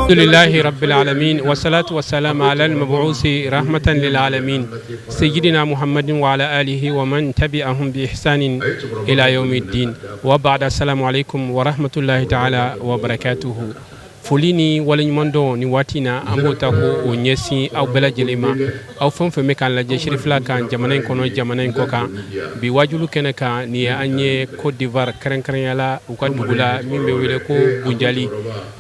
لله رب العالمين والصلاة والسلام على المبعوث رحمة للعالمين سيدنا محمد وعلى آله ومن تبعهم بإحسان إلى يوم الدين وبعد، السلام عليكم ورحمة الله تعالى وبركاته. Foli ni waleɲumandɔn ni waati na, an b'o ta ko o ɲɛsin aw bɛɛ lajɛlen ma, aw fɛn fɛn bɛ k'an lajɛ sirifila kan, jamana in kɔnɔ, jamana in kɔ kan. Bi wajulu kɛnɛ kan, nin ye an ye Côte d'Ivoire, kɛrɛnkɛrɛnyala u ka dugu la min bɛ wele ko Bunjali,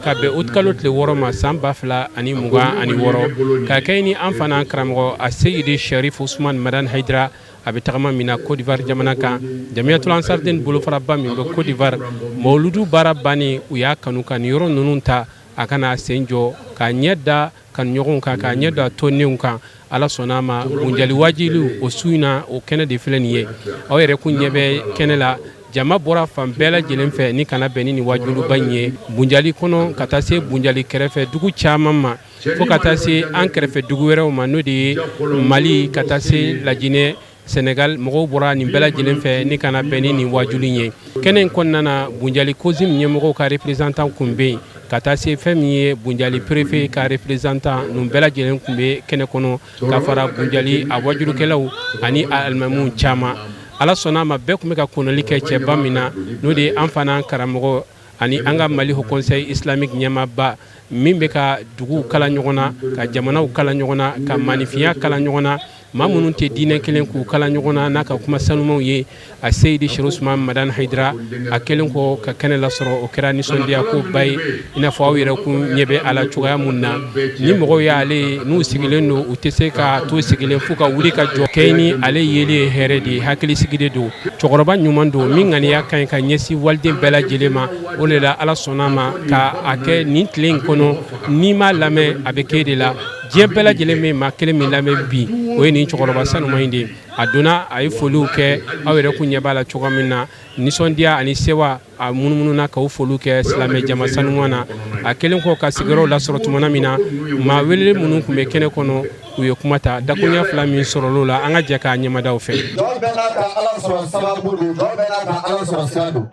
ka bɛn utikalo tile 6 ma, san 2026, ka kɛ ni an fana karamɔgɔ a Seyidi Sharif Usman Madani Hayidara. A bɛ tagama min na Côte d'Ivoire jamana kan, Jamiyatul Ansarden bolofaraba min bɛ Côte d'Ivoire, mawuludu baara bannen, u y'a kanu ka nin yɔrɔ ninnu ta, a kana sen jɔ k'a ɲɛ da kanuɲɔgɔnw kan, k'a ɲɛ da tɔndenw kan. Ala sɔnna a ma, Bunjali wajuli o su in na, o kɛnɛ de filɛ nin ye. Aw yɛrɛ kun ɲɛ bɛ kɛnɛ la, jama bɔra fan bɛɛ lajɛlen fɛ ni kana bɛn ni nin wajuluba in ye Bunjali kɔnɔ, ka taa se Bunjali kɛrɛfɛ dugu caman ma, fo ka taa se an kɛrɛfɛ dugu wɛrɛw ma, n'o de ye Mali, ka taa se Lajinɛ, Senegal. Mɔgɔw bɔra nin bɛɛ lajɛlen fɛ ni kana bɛn ni nin wajuli ye. Kɛnɛ in kɔnɔna na, Bunjali COSIM ɲɛmɔgɔw ka représentant kun bɛ yen, ka taa se fɛn min ye Bunjali préfet ka représentant, ninnu bɛɛ lajɛlen tun bɛ kɛnɛ kɔnɔ, ka fara Bunjali a wajulukɛlaw ani a alimamuw caman. Ala sɔnna a ma, bɛɛ tun bɛ ka kɔnɔli kɛ cɛba min na, n'o de ye an fana karamɔgɔ ani an ka Mali Haut Conseil islamique ɲɛmaaba min bɛ ka duguw kala ɲɔgɔn na, ka jamanaw kala ɲɔgɔn na, ka maninfinya kala ɲɔgɔn na, maa minnu tɛ diinɛ kelen k'u kala ɲɔgɔn na n'a ka kuma sanumaw ye, a Seyidi Sherif Usman Madani Hayidara. A kɛlen kɔ ka kɛnɛ lasɔrɔ, o kɛra nisɔndiya ko ba ye, i n'a fɔ aw yɛrɛ kun ɲɛ bɛ a la cogoya mun na. Ni mɔgɔw y'ale n'u sigilen don, u tɛ se ka to sigilen f'u ka wuli ka jɔ kɛ ni ale yeli ye. Hɛrɛ de ye, hakilisigi de don, cɛkɔrɔba ɲuman don min ŋaniya ka ɲi ka ɲɛsin waliden bɛɛ lajɛlen ma. O de la, Ala sɔnna a ma ka a kɛ nin tile in kɔnɔ, n'i m'a lamɛn, a bɛ k'e de la. Diɲɛ bɛɛ lajɛlen bɛ maa kelen min lamɛn bi, o ye nin cɛkɔrɔba sanuman in de ye. A donna, a ye foliw kɛ, aw yɛrɛ kun ɲɛ b'a la cogoya min na, nisɔndiya ani sewa, a munumunu k'o foliw kɛ silamɛ jama sanuman na. A kɛlen kɔ ka sigiyɔrɔw lasɔrɔ tumana min na, maa wele minnu tun bɛ kɛnɛ kɔnɔ, u ye kuma ta dakunya fila min sɔrɔ la, an ka jɛ k'a ɲɛmadaw fɛ. Jɔn bɛɛ n'a ka Ala sɔrɔ sababu don, jɔn bɛɛ n'a ka Ala sɔrɔ sira don.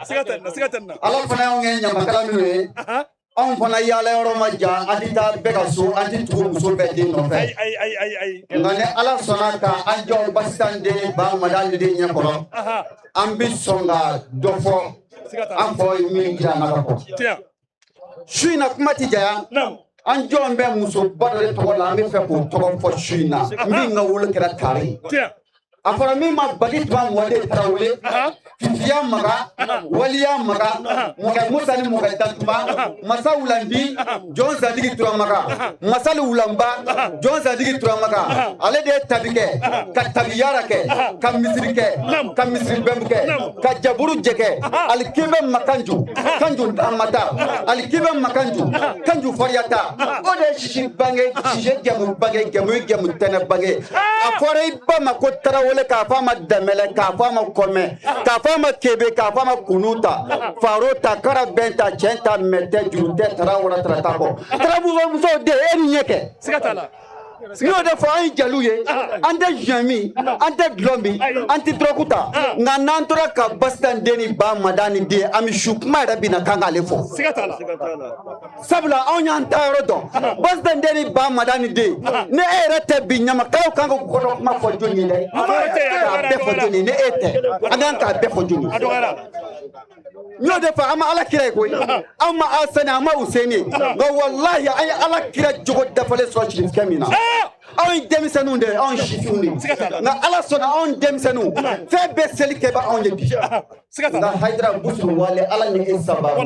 Ala fana y'anw kɛ ɲamakala minnu ye, anw fana yaala yɔrɔ ma jan, an tɛ taa bɛɛ ka so, an tɛ tugu muso bɛɛ den nɔfɛ. Nka ni Ala sɔnna ka an jɔ Basitan den ni ba Madani den ɲɛkɔrɔ, an bɛ sɔn ka dɔ fɔ. An fɔ ye min jira an na ka fɔ su in na, kuma ti janya. An jɔn bɛ musoba dɔ de tɔgɔ la, an bɛ fɛ k'o tɔgɔ fɔ su in na, min ka wolo kɛra tare ye. A fɔra min ma Badi Tuba Mɔden Tarawele, Fifiya Maga, Waliya Maga, Mɔkɛ Musa ni Mɔkɛ Dantuma, Masa Wulandi, Jɔn Sadigi Turamaga, Masali Wulanba, Jɔn Sadigi Turamaga. Ale de ye tabi kɛ, ka tabiyara kɛ, ka misiri kɛ, ka misiri bɛnbu kɛ, ka jaburu jɛkɛ. Alikibɛ Makanju, Kanju Damata, Alikibɛ Makanju, Kanju Fariyata. O de ye sisi bange, sisi gɛmu bange, gɛmu gɛmu tɛnɛ bange. A fɔra i ba ma ko Tarawele, k'a fɔ a ma Danbɛlɛ, k'a fɔ a ma Kɔmɛ, k'a fɔ a ma Kebe, k'a fɔ a ma Kunu ta, Faro ta, Kara bɛn ta, cɛn ta, mɛ tɛ, juru tɛ, tara wara tara ta kɔ. Taramuso den, e ni ɲɛ kɛ. N y'o de fɔ, an ye jaliw ye, an tɛ joint min, an tɛ dulɔ min, an tɛ dɔrɔgu ta. Nka n'an tora ka Basitan den ni ba Madani den, an bɛ su kuma yɛrɛ bɛ na kan k'ale fɔ, sabula anw y'an ta yɔrɔ dɔn. Basitan den ni ba Madani den, ni e yɛrɛ tɛ bi, ɲamakalaw kan ka kɔrɔ kuma fɔ jɔnni ye dɛ? K'a bɛɛ fɔ jɔnni ye? Ni e tɛ, an kan k'a bɛɛ fɔ jɔnni ye? N y'o de fɔ, an ma Ala kira ye koyi, an ma Asani, an ma Useni ye, nka walahi, an ye Ala kira jogo dafalen sɔrɔ sirifukɛ min na. Anw ye denmisɛnninw de ye, anw sifinw de ye, nka Ala sɔnna, anw denmisɛnninw, fɛn bɛɛ seli kɛ bɛ anw ye bi. Nka Hayidara Busuru Wale, Ala ni e sababu, i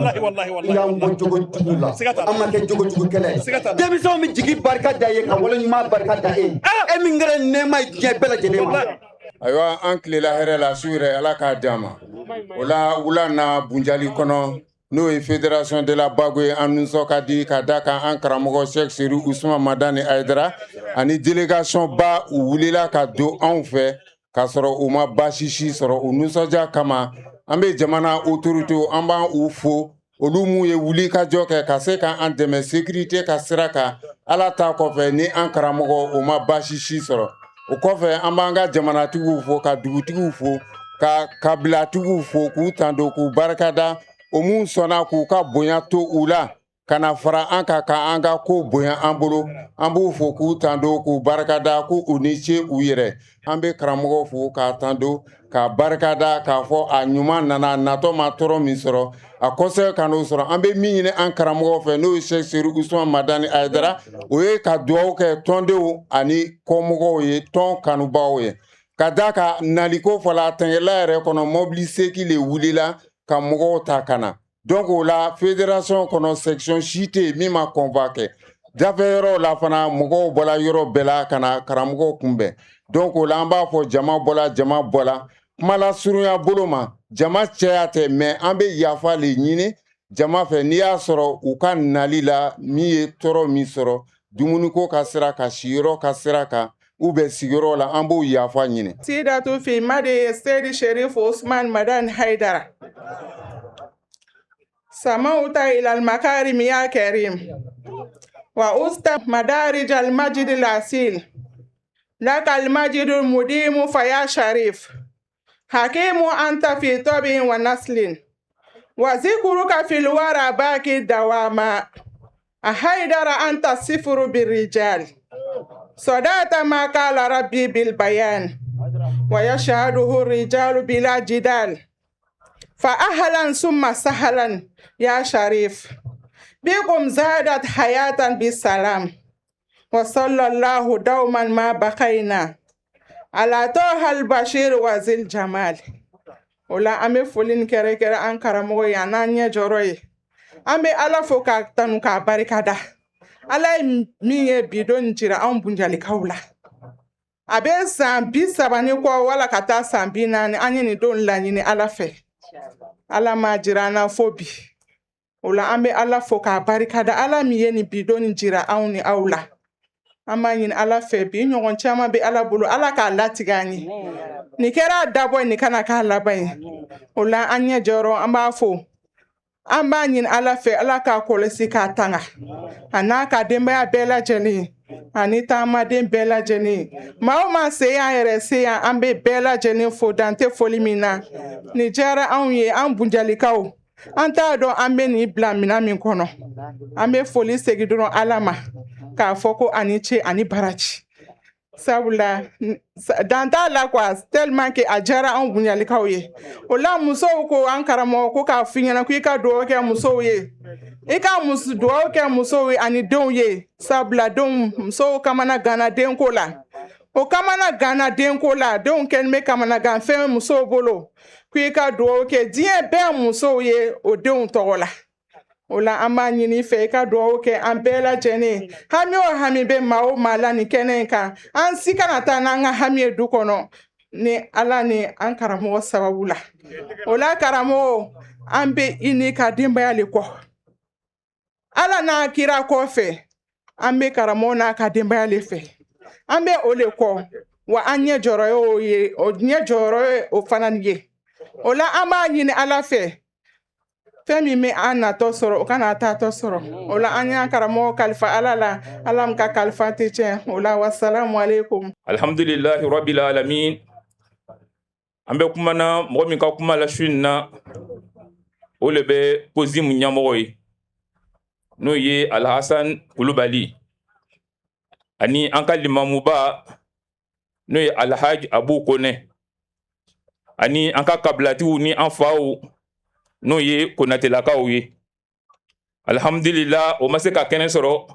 y'an bɔ jogo jugu la, an ma kɛ jogo jugu kɛlɛ ye. Denmisɛnw bɛ jigi barika da ye, ka wale ɲuman barika da e ye, e min kɛra nɛɛma ye diɲɛ bɛɛ lajɛlen ma. Ayiwa, an tilela hɛrɛ la su yɛrɛ, Ala k'a d'an ma. O la, wula na Bunjali kɔnɔ, n'o ye Fédération de la Bago ye, an nisɔn ka di ka da kan an karamɔgɔ Sɛk Seru Usman Madani Hayidara ani délégation ba, u wulila ka don anw fɛ k'a sɔrɔ u ma baasi si sɔrɔ. U nisɔndiya kama, an bɛ jamana autorité, an b'an u fo, olu mun ye wuli ka jɔ kɛ ka se k'an dɛmɛ sécurité ka sira kan. Ala ta kɔfɛ ni an karamɔgɔ, o ma baasi si sɔrɔ. O kɔfɛ, an b'an ka jamanatigiw fo, ka dugutigiw fo, ka kabilatigiw fo, k'u tando, k'u barikada, o mun sɔnna k'u ka bonya to u la. ka na fara an kan ka an ka ko bonya an bolo. An b'u fo k'u tando k'u barikada, k'u u ni ce u yɛrɛ. An bɛ karamɔgɔw fo k'a tando k'a barikada, k'a fɔ a ɲuman nana, a natɔ ma tɔɔrɔ min sɔrɔ, a kɔsɛ ka n'o sɔrɔ. An bɛ min ɲini an karamɔgɔ fɛ, n'o ye Sɛki Seru Usumani Madani Hayidara, o ye ka dugawu kɛ tɔndenw ani kɔmɔgɔw ye, tɔn kanubaaw ye. Ka da ka naliko fɔla tɛngɛla yɛrɛ kɔnɔ, mɔbili seki le wulila ka mɔgɔw ta ka na. Donc o la, fédération kɔnɔ, section si tɛ yen min ma convoi kɛ. Dafɛ yɔrɔw la fana, mɔgɔw bɔla yɔrɔ bɛɛ la ka na karamɔgɔw kunbɛn. Donc o la, an b'a fɔ jama bɔla, jama bɔla. Kuma lasurunya bolo ma, jama caya tɛ, mais an bɛ yafa le ɲini jama fɛ n'i y'a sɔrɔ u ka nali la min ye tɔɔrɔ min sɔrɔ, dumuniko ka sira kan, siyɔrɔ ka sira kan, u bɛ sigiyɔrɔ la, an b'o yafa ɲini. Sidatu fi madi Seydi Sherif Usman Madan Haidara. سموت إلى المكارم يا كريم وأست مدارج المجد الأصيل لك المجد المديم فيا شريف حكيم أنت في طبع ونسل وذكرك في الورى باقي دواما أحيدر أنت الصفر بالرجال صدقت ما قال ربي بالبيان ويشهده الرجال بلا جدال فأهلا ثم سهلا يا شريف بكم زادت حياة بالسلام وصلى الله دوما ما بقينا على طه البشير وذي الجمال. O la, an bɛ foli ni kɛrɛnkɛrɛn an karamɔgɔ ye, a n'an ɲɛ jɔrɔ ye. An bɛ Ala fo k'a tanu k'a barikada. Ala ye min ye bi don jira anw Bunjalikaw la, a bɛ san 30 ni kɔ wala ka taa san 40, an ye nin don laɲini Ala fɛ, Ala m'a jira an na fo bi. O la, an bɛ Ala fo k'a barikada, Ala min ye nin bi don nin jira anw ni aw la. An b'a ɲini Ala fɛ, bi ɲɔgɔn caman bɛ Ala bolo, Ala k'a latigɛ an ye. Nin kɛra a dabɔ ye, nin kana k'a laban ye. O la, an ɲɛ jɔyɔrɔ, an b'a fo, an b'a ɲini Ala fɛ, Ala k'a kɔlɔsi k'a tanga, a n'a ka denbaya bɛɛ lajɛlen ani taamaden bɛɛ lajɛlen. Maa o maa se y'an yɛrɛ se yan, an bɛ bɛɛ lajɛlen fo, dan tɛ foli min na. Nin diyara anw ye, an Bunjalikaw. An t'a dɔn an bɛ nin bila minɛn min kɔnɔ. An bɛ foli segin dɔrɔn Ala ma k'a fɔ ko ani ce ani baraji, sabula dan t'a la quoi, tellement que a diyara anw Bunjalikaw ye. O la, musow ko an karamɔgɔ ko k'a f'i ɲɛna ko i ka dugawu kɛ musow ye, i ka muso dugawu kɛ musow ye ani denw ye, sabula denw, musow kamana ganna denko la, o kamana ganna denko la, denw kɛlen bɛ kamanaganfɛn musow bolo, ko i ka dugawu kɛ diɲɛ bɛɛ musow ye o denw tɔgɔ la. O la, an b'a ɲini i fɛ, i ka dugawu kɛ an bɛɛ lajɛlen. Hami o hami bɛ maa o maa la nin kɛnɛ in kan, an si kana taa n'an ka hami ye du kɔnɔ ni Ala ni an karamɔgɔ sababu la. O la, karamɔgɔ, an bɛ i n'i ka denbaya le kɔ. Ala n'a kira kɔfɛ, an bɛ karamɔgɔ n'a ka denbaya le fɛ, an bɛ o le kɔ wa. An ɲɛ jɔyɔrɔ y'o ye, o ɲɛ jɔyɔrɔ ye o fana ye. O la, an b'a ɲini Ala fɛ, fɛn min bɛ an natɔ sɔrɔ, o kana taatɔ sɔrɔ. O la, an y'an karamɔgɔ kalifa Ala la, Ala min ka kalifa tɛ tiɲɛ. O la, wasalamu aleykum. Alhamdulilahi rabbil alamin. An bɛ kuma na mɔgɔ min ka kuma la su in na, o le bɛ COSIM ɲɛmɔgɔ ye, n'o ye Alhasan Kulubali, ani an ka limamuba, n'o ye Alhaji Abu Kone, ani an ka kabilatigiw ni an faw, n'o ye Konatelakaw ye. Alhamdulillah, o ma se ka kɛnɛ sɔrɔ,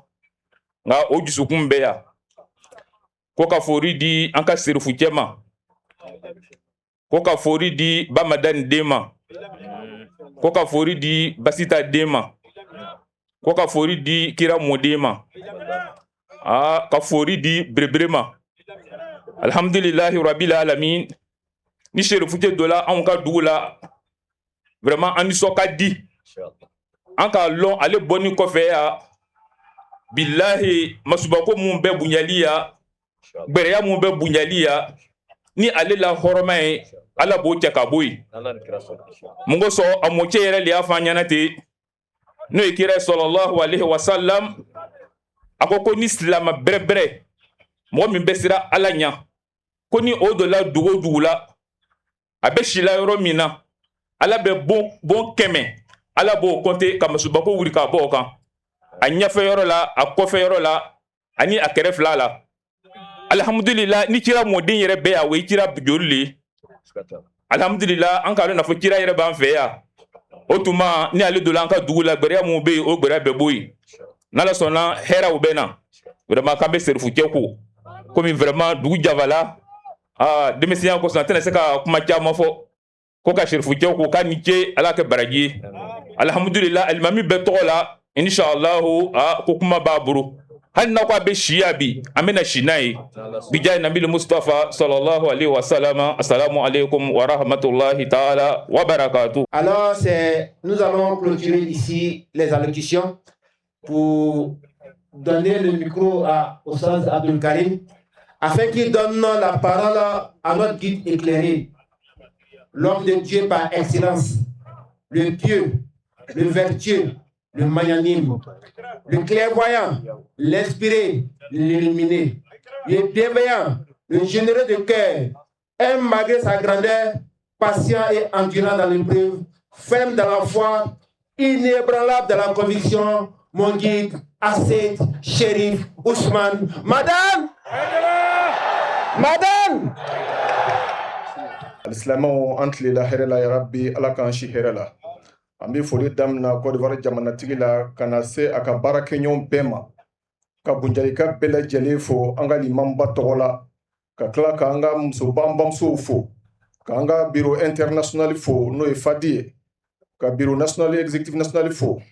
nka o dusukun bɛ yan ko ka fori di an ka serifucɛ ma, ko ka fori di Bamadani den ma, ko ka fori di Basita den ma, ko ka fori di kira mɔden ma, aa, ka fori di berebere ma. Alhamdulilahi rabbil alamin. Ni serifucɛ dɔ la anw ka dugu la, vraiment an nisɔn ka di. An k'a lɔn ale bɔni kɔfɛ yan, bilahi, masubako mun bɛ bonyali ya, gbɛrɛya mun bɛ bonyali ya, ni ale la hɔrɔma ye, Ala b'o cɛ ka bɔ yen. Mun kosɔn? A mɔcɛ yɛrɛ de y'a fɔ an ɲɛna ten, n'o ye kira sɔlɔlahu alaihi wasalam. A ko ko ni silama bɛrɛbɛrɛ, mɔgɔ min bɛ siran Ala ɲɛ, ko ni o donna dugu o dugu la, a bɛ sila yɔrɔ min na, Ala bɛ bon bon 100, Ala b'o kɔnte ka masubako wuli k'a bɔ o kan. A ɲɛfɛ yɔrɔ la, a kɔfɛ yɔrɔ la, ani a kɛrɛ fila la. Alhamdulillah, ni kira mɔden yɛrɛ bɛ yan, o ye kira joli le ye. Alhamdulillah, an k'a dɔn n'a fɔ kira yɛrɛ b'an fɛ yan. O tuma ni ale donna an ka dugu la, gbɛrɛya mun bɛ yen, o gbɛrɛya bɛɛ bɔ yen. N'Ala sɔnna, hɛrɛw bɛ na. Vraiment, k'an bɛ serifucɛ ko komi vraiment dugu jabala, aa, denmisɛnya kosɔn a tɛna se ka kuma caman fɔ ko ka serifucɛ ko k'a ni ce, Ala kɛ baraji ye. Alhamdulillah, alimami bɛɛ tɔgɔ la, inshallahu, aa, ko kuma b'a bolo. Hali n'a ko a bɛ si yan bi, an bɛna si n'a ye. Bijahi nabil Mustafa sallallahu alaihi wa sallam. Assalamu alaikum wa rahmatullahi ta'ala wa barakatuh. Alors, nous allons clôturer ici les allocutions pour donner le micro à Oustaz Abdul Karim afin qu'il donne la parole à notre guide éclairé, l'homme de Dieu par excellence, le pieux, le vertueux, le magnanime, le clairvoyant, l'inspiré, l'illuminé, le bienveillant, le généreux de cœur, un malgré sa grandeur, patient et endurant dans l'épreuve, ferme dans la foi, inébranlable dans la conviction, mon guide, Asseid Chérif Ousmane. Madame! Madame! Alisilamɛw, an tilela hɛrɛ la. Yarabi, Ala k'an si hɛrɛ la. An bɛ foli daminɛ Côte d'Ivoire jamanatigi la ka na se a ka baarakɛɲɔgɔn bɛɛ ma, ka bunjalika bɛɛ lajɛlen fo an ka limamba tɔgɔ la, ka tila k'an ka musoba, an bamusow fo, k'an ka bureau international fo, n'o ye Fadi ye, ka bureau national, exécutif national fo,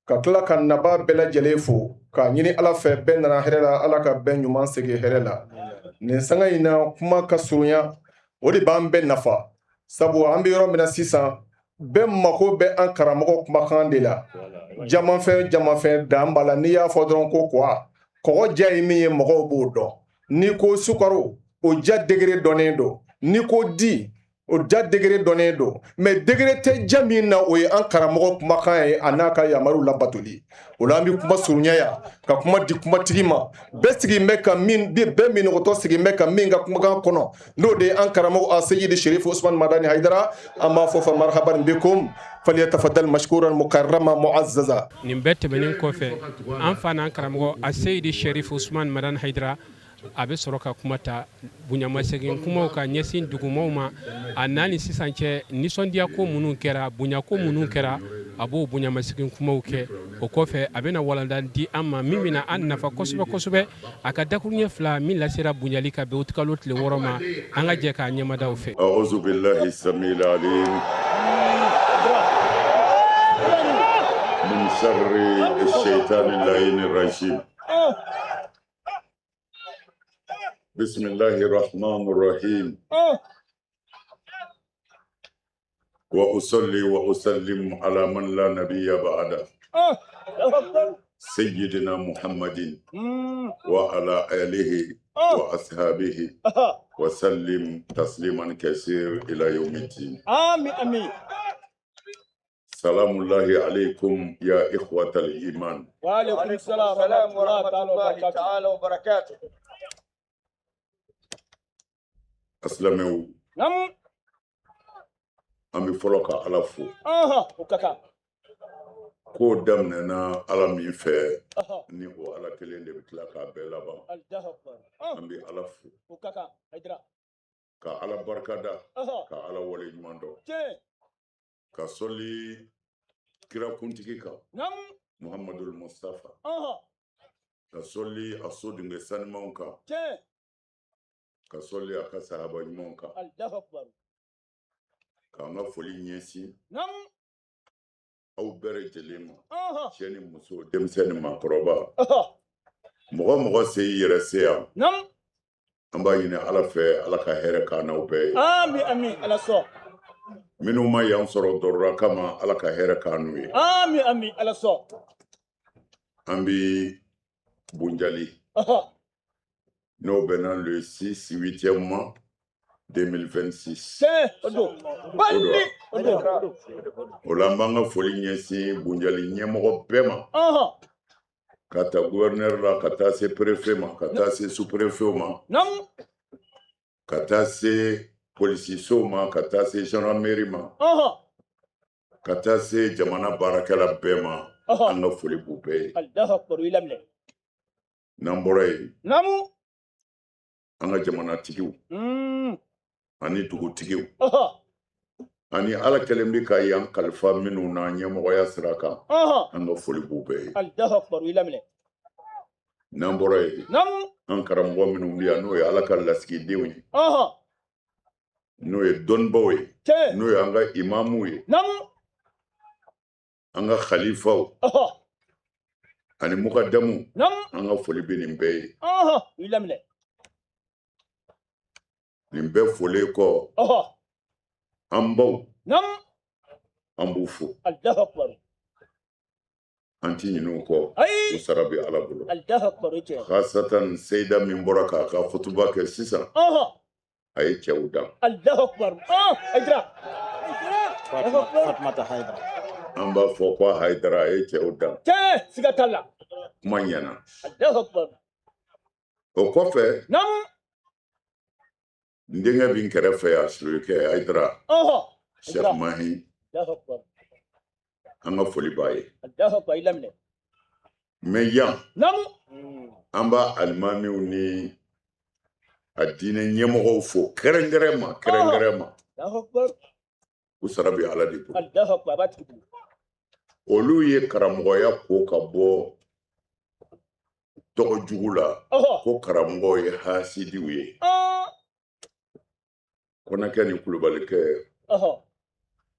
ka tila ka naba bɛɛ lajɛlen fo, k'a ɲini Ala fɛ, bɛɛ nana hɛrɛ la, Ala ka bɛɛ ɲuman segin hɛrɛ la. Nin sanga in na, kuma ka surunya, o de b'an bɛɛ nafa, sabu an bɛ yɔrɔ min na sisan, bɛɛ mako bɛ an karamɔgɔ kumakan de la. Jamafɛn jamafɛn dan b'a la. N'i y'a fɔ dɔrɔn ko kuwa kɔgɔ ja ye min ye, mɔgɔw b'o dɔn. N'i ko sukaro, o ja degré dɔnnen don. N'i ko di, o ja degré dɔnnen don. Mais degré tɛ ja min na, o ye an karamɔgɔ kumakan ye, a n'a ka yamaruw labatoli. O la, an bɛ kuma surunya yan ka kuma di kumatigi ma. Bɛɛ sigilen bɛ ka min, bɛɛ minɔgɔtɔ sigilen bɛ ka min ka kumakan kɔnɔ, n'o de ye an karamɔgɔ a Seyidi Sherif Usman Madani Hayidara. An b'a fɔ: fa marhaban bikum, falyatafaddal mashkuran mukarrama muazzaza. Nin bɛɛ tɛmɛnen kɔfɛ, an fa n'an karamɔgɔ a Seyidi Sherif Usman Madani Hayidara, a bɛ sɔrɔ ka kuma ta, bonyamasegin kumaw ka ɲɛsin dugumaw ma, a n'a ni sisan cɛ, nisɔndiya ko minnu kɛra, bonyako minnu kɛra, a b'o bonyamasegin kumaw kɛ. O kɔfɛ, a bɛna walanda di an ma min bɛna an nafa kosɛbɛ kosɛbɛ. A ka dakuruɲɛ fila min lasera bonyali ka bɛn utikalo tile 6 ma, an ka jɛ k'a ɲɛmadaw fɛ. أعوذ بالله السميع العليم من شر الشيطان اللعين الرجيم. بسم الله الرحمن الرحيم، وأصلي وأسلم على من لا نبي بعده، سيدنا محمد وعلى آله وأصحابه وسلم تسليما كثير إلى يوم الدين. آمين آمين. سلام الله عليكم يا إخوة الإيمان. وعليكم السلام ورحمة الله تعالى وبركاته. Asilamɛw, an bɛ fɔlɔ ka Ala fo. O ka kan. Ko daminɛna Ala min fɛ, ni o Ala kelen de bɛ tila k'a bɛɛ laban. An bɛ Ala fo. O ka kan. Hayidara. Ka Ala barikada, ka Ala wale ɲuman dɔn. Ka sɔli kira kuntigi kan, Muhamadul Mustafa. Ka sɔli a sodenkɛ sanumanw kan. Ka sɔli a ka sahaba ɲumanw kan. K'an ka foli ɲɛsin aw bɛɛ lajɛlen ma, cɛ ni muso, denmisɛn ni maakɔrɔba, mɔgɔ mɔgɔ se y'i yɛrɛ se yan. An b'a ɲini Ala fɛ, Ala ka hɛrɛ k'an n'aw bɛɛ ye. Amin amin, Ala sɔn. Minnu ma yan sɔrɔ dɔrɔra kama, Ala ka hɛrɛ k'an n'u ye. Amin amin, Ala sɔn. An bi Bunjali, n'o bɛnna le 6 8e mois 2026. Tiɲɛ o don. Bali o don. O la, an b'an ka foli ɲɛsin Bunjali ɲɛmɔgɔ bɛɛ ma, ka ta gouverneur la ka taa se préfet ma, ka taa se sous préfet ma, ka taa se polisisow ma, ka taa se gendarmerie ma, ka taa se jamana baarakɛla bɛɛ ma. An ka foli b'u bɛɛ ye. N'an bɔra yen, an ka jamanatigiw ani dugutigiw ani Ala kɛlen bɛ ka yan kalifa minnu na ɲɛmɔgɔya sira kan, an ka foli b'u bɛɛ ye. N'an bɔra yen, an karamɔgɔ minnu bɛ yan, n'o ye Ala ka lasigidenw ye, n'o ye dɔnnibaw ye, n'o ye an ka imamuw ye, an ka khalifaw ani mukadamu, an ka foli bɛ nin bɛɛ ye. Nin bɛɛ folen kɔ, an baw, an b'u fo, an ti ɲinɛ u kɔ, u sara bɛ Ala bolo. Khasatan Seyida min bɔra k'a ka kutuba kɛ sisan, a ye cɛw dan. An b'a fɔ ko Hayidara a ye cɛw dan. Kuma ɲɛna. O kɔfɛ, n denkɛ bɛ n kɛrɛfɛ yan, Surukɛ Hayidara, Cheikh Mahi, an ka foli b'a ye. Mais yan, an b'a alimamiw ni a diinɛ ɲɛmɔgɔw fo kɛrɛnkɛrɛn ma, kɛrɛnkɛrɛn ma. U sara bɛ Ala de bolo. Olu ye karamɔgɔya ko ka bɔ tɔgɔ jugu la, ko karamɔgɔw ye hasidiw ye. Kɔnɔkɛ ni Kulubalikɛ,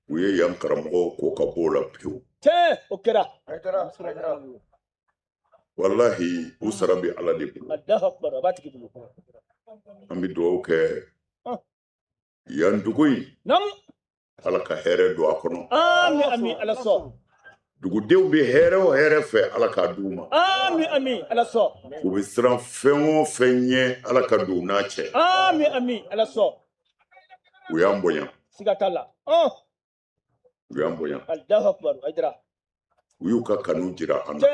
u ye yan karamɔgɔw ko ka bɔ o la pewu. Walahi, u sara bɛ Ala de bolo. An bɛ dugawu kɛ yan dugu in, Ala ka hɛrɛ don a kɔnɔ. Dugudenw bɛ hɛrɛ o hɛrɛ fɛ, Ala k'a d'u ma. U bɛ siran fɛn o fɛn ɲɛ, Ala ka don u n'a cɛ. U y'an bonya. U y'an bonya. U y'u ka kanu jira an na.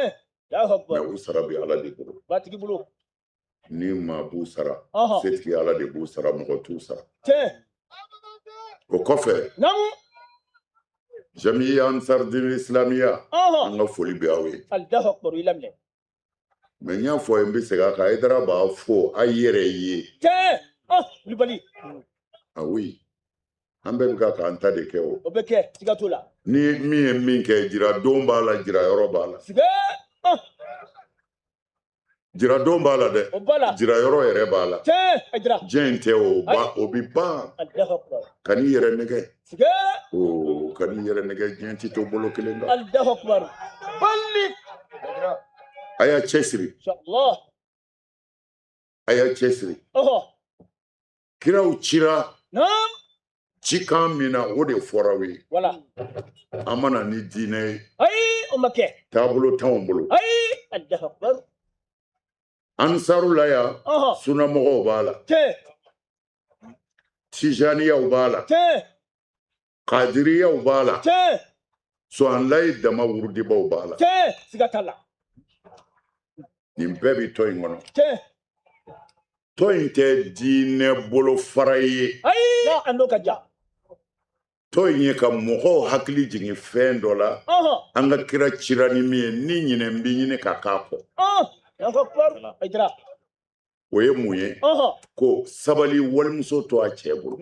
Mais u sara bɛ Ala de bolo. Ni maa b'u sara, setigi Ala de b'u sara, mɔgɔ t'u sara. O kɔfɛ, Jamiya Ansar Dine Islamiya, an ka foli bɛ aw ye. Mais n y'a fɔ ye, n bɛ segin a kan, Hayidara b'a fɔ a yɛrɛ ye. Ah oui, an bɛɛ bɛ ka k'an ta de kɛ o. Ni min ye min kɛ, jira don b'a la, jira yɔrɔ b'a la. Jira don b'a la dɛ, jira yɔrɔ yɛrɛ b'a la. Diɲɛ in tɛ o, o bi ban. Ka n'i yɛrɛ nɛgɛ. Oo, ka n'i yɛrɛ nɛgɛ, diɲɛ ti to bolo kelen kan. A y'a cɛsiri. A y'a cɛsiri. Kiraw cira cikan min na, o de fɔra aw ye. An ma na ni diinɛ ye. Taabolo t'anw bolo. Ansaru la yan, sunamɔgɔw b'a la, tijaniyaw b'a la, kadiriyaw b'a la, suwanlayi dama wurudibaw b'a la. Nin bɛɛ bɛ tɔn in kɔnɔ. Tɔn in tɛ diinɛ bolofara ye. Tɔn in ye ka mɔgɔw hakili jigin fɛn dɔ la, an ka kira cira ni min ye, ni ɲinɛ bɛ ɲini ka k'a kɔ. O ye mun ye? Ko sabali, walimuso to a cɛ bolo,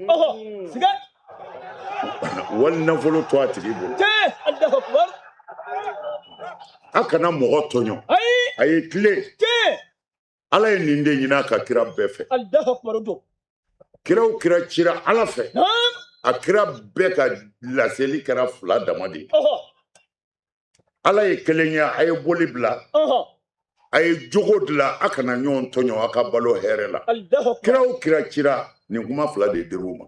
wali nafolo to a tigi bolo. A kana mɔgɔ tɔɲɔ, a ye tilen. Ala ye nin de ɲini a ka kira bɛɛ fɛ. Kira o kira cira Ala fɛ, a kira bɛɛ ka laseli kɛra fila dama de ye. Ala ye kelen ye, a ye boli bila, a ye jogo dilan, a kana ɲɔgɔn tɔɲɔ, a ka balo hɛrɛ la. Kira o kira cira, nin kuma fila de dir'u ma.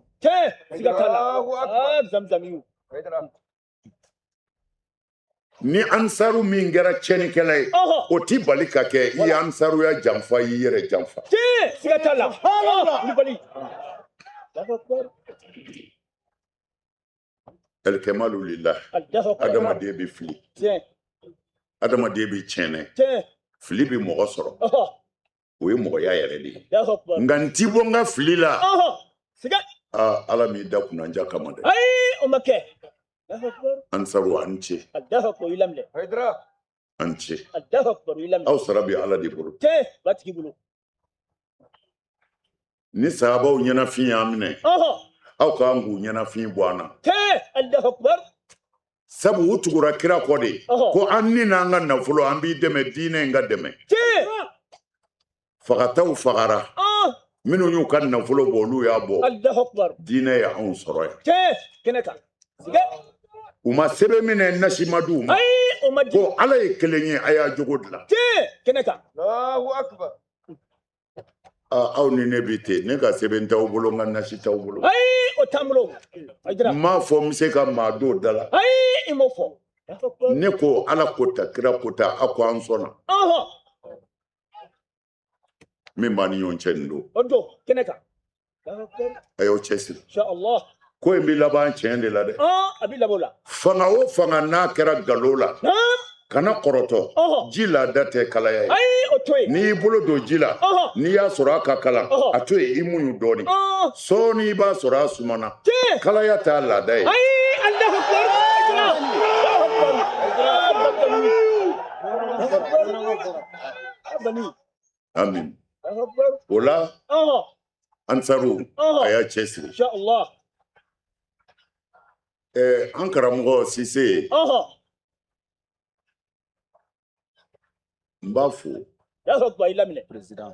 Ni ansaru min kɛra tiɲɛnikɛla ye, o ti bali ka kɛ i ye ansaruya janfa, i yɛrɛ janfa. Alikamalu lillah. Adamaden bɛ fili, adamaden bɛ tiɲɛnɛ, fili bɛ mɔgɔ sɔrɔ, o ye mɔgɔya yɛrɛ de ye. Nka n ti bɔ n ka fili la. Ala m'i da kunnanja kama dɛ. Ansaru, a ni ce. An ce. Aw sara bɛ Ala de bolo. Ni sahabaw ɲɛnafin y'an minɛ, aw k'an k'u ɲɛnafin bɔ an na. Sabu u tugura kira kɔ de ko an ni n'an ka nafolo an b'i dɛmɛ diinɛ in ka dɛmɛ. Fagataw fagara, minnu y'u ka nafolo bɔ olu y'a bɔ. Diinɛ ye anw sɔrɔ yan. U ma sɛbɛn minɛ nasi ma d'u ma ko Ala ye kelen ye, a y'a jogo dilan. Aw ni ne bi ten, ne ka sɛbɛn t'aw bolo, n ka nasi t'aw bolo. N m'a fɔ n bɛ se ka maa don da la. Ne ko Ala ko ta, kira ko ta, aw ko an sɔnna. Min b'an ni ɲɔgɔn cɛ nin don. A y'aw cɛsiri. Ko in bɛ laban tiɲɛ de la dɛ. Fanga o fanga n'a kɛra nkalon la, kana kɔrɔtɔ. Ji laada tɛ kalaya ye. N'i y'i bolo don ji la, n'i y'a sɔrɔ a ka kalan, a to yen i muɲu dɔɔnin. Sɔɔni i b'a sɔrɔ a sumana. Kalaya t'a laada ye. Amin. O la, Ansaru, a y'a cɛsiri. An karamɔgɔ Sise, n b'a fo. Président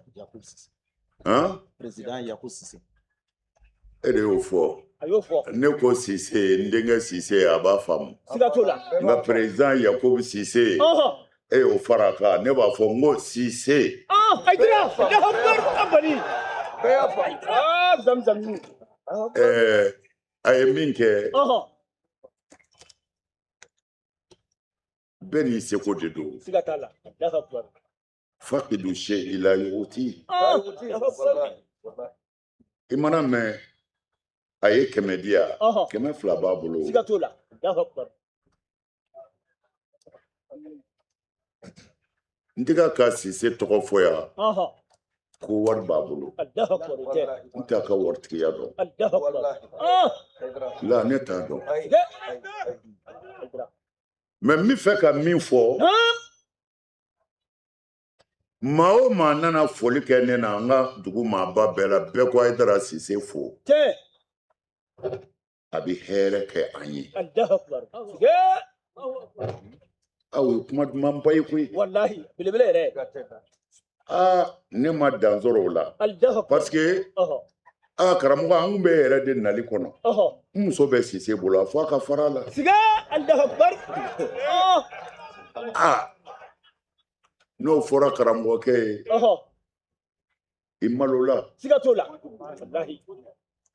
Yaku Sise. E de y'o fɔ. Ne ko Sise, n denkɛ Sise, a b'a faamu. Nka président Yakubu Sise, e y'o fara a kan, ne b'a fɔ n ko Sise. A ye min kɛ, bɛɛ n'i seko de don. Fakidu seyi la yuti. I mana mɛn a ye 100 di yan, 200 b'a bolo. N tɛ ka Sise tɔgɔ fɔ yan ko wari b'a bolo. N t'a ka waritigiya dɔn. La ne t'a dɔn. Mais n bɛ fɛ ka min fɔ, maa o maa nana foli kɛ ne na, an ka dugu maaba bɛɛ la, bɛɛ ko Hayidara Sise fo. A bɛ hɛrɛ kɛ an ye. Aw ye kuma dumanba ye koyi. Aa, ne ma dan sɔrɔ o la. Parce que aa karamɔgɔ, an kun bɛ yɛrɛ de nali kɔnɔ. N muso bɛ Sise bolo, a fɔ a ka fara a la. Aa, n'o fɔra karamɔgɔkɛ ye, i malola.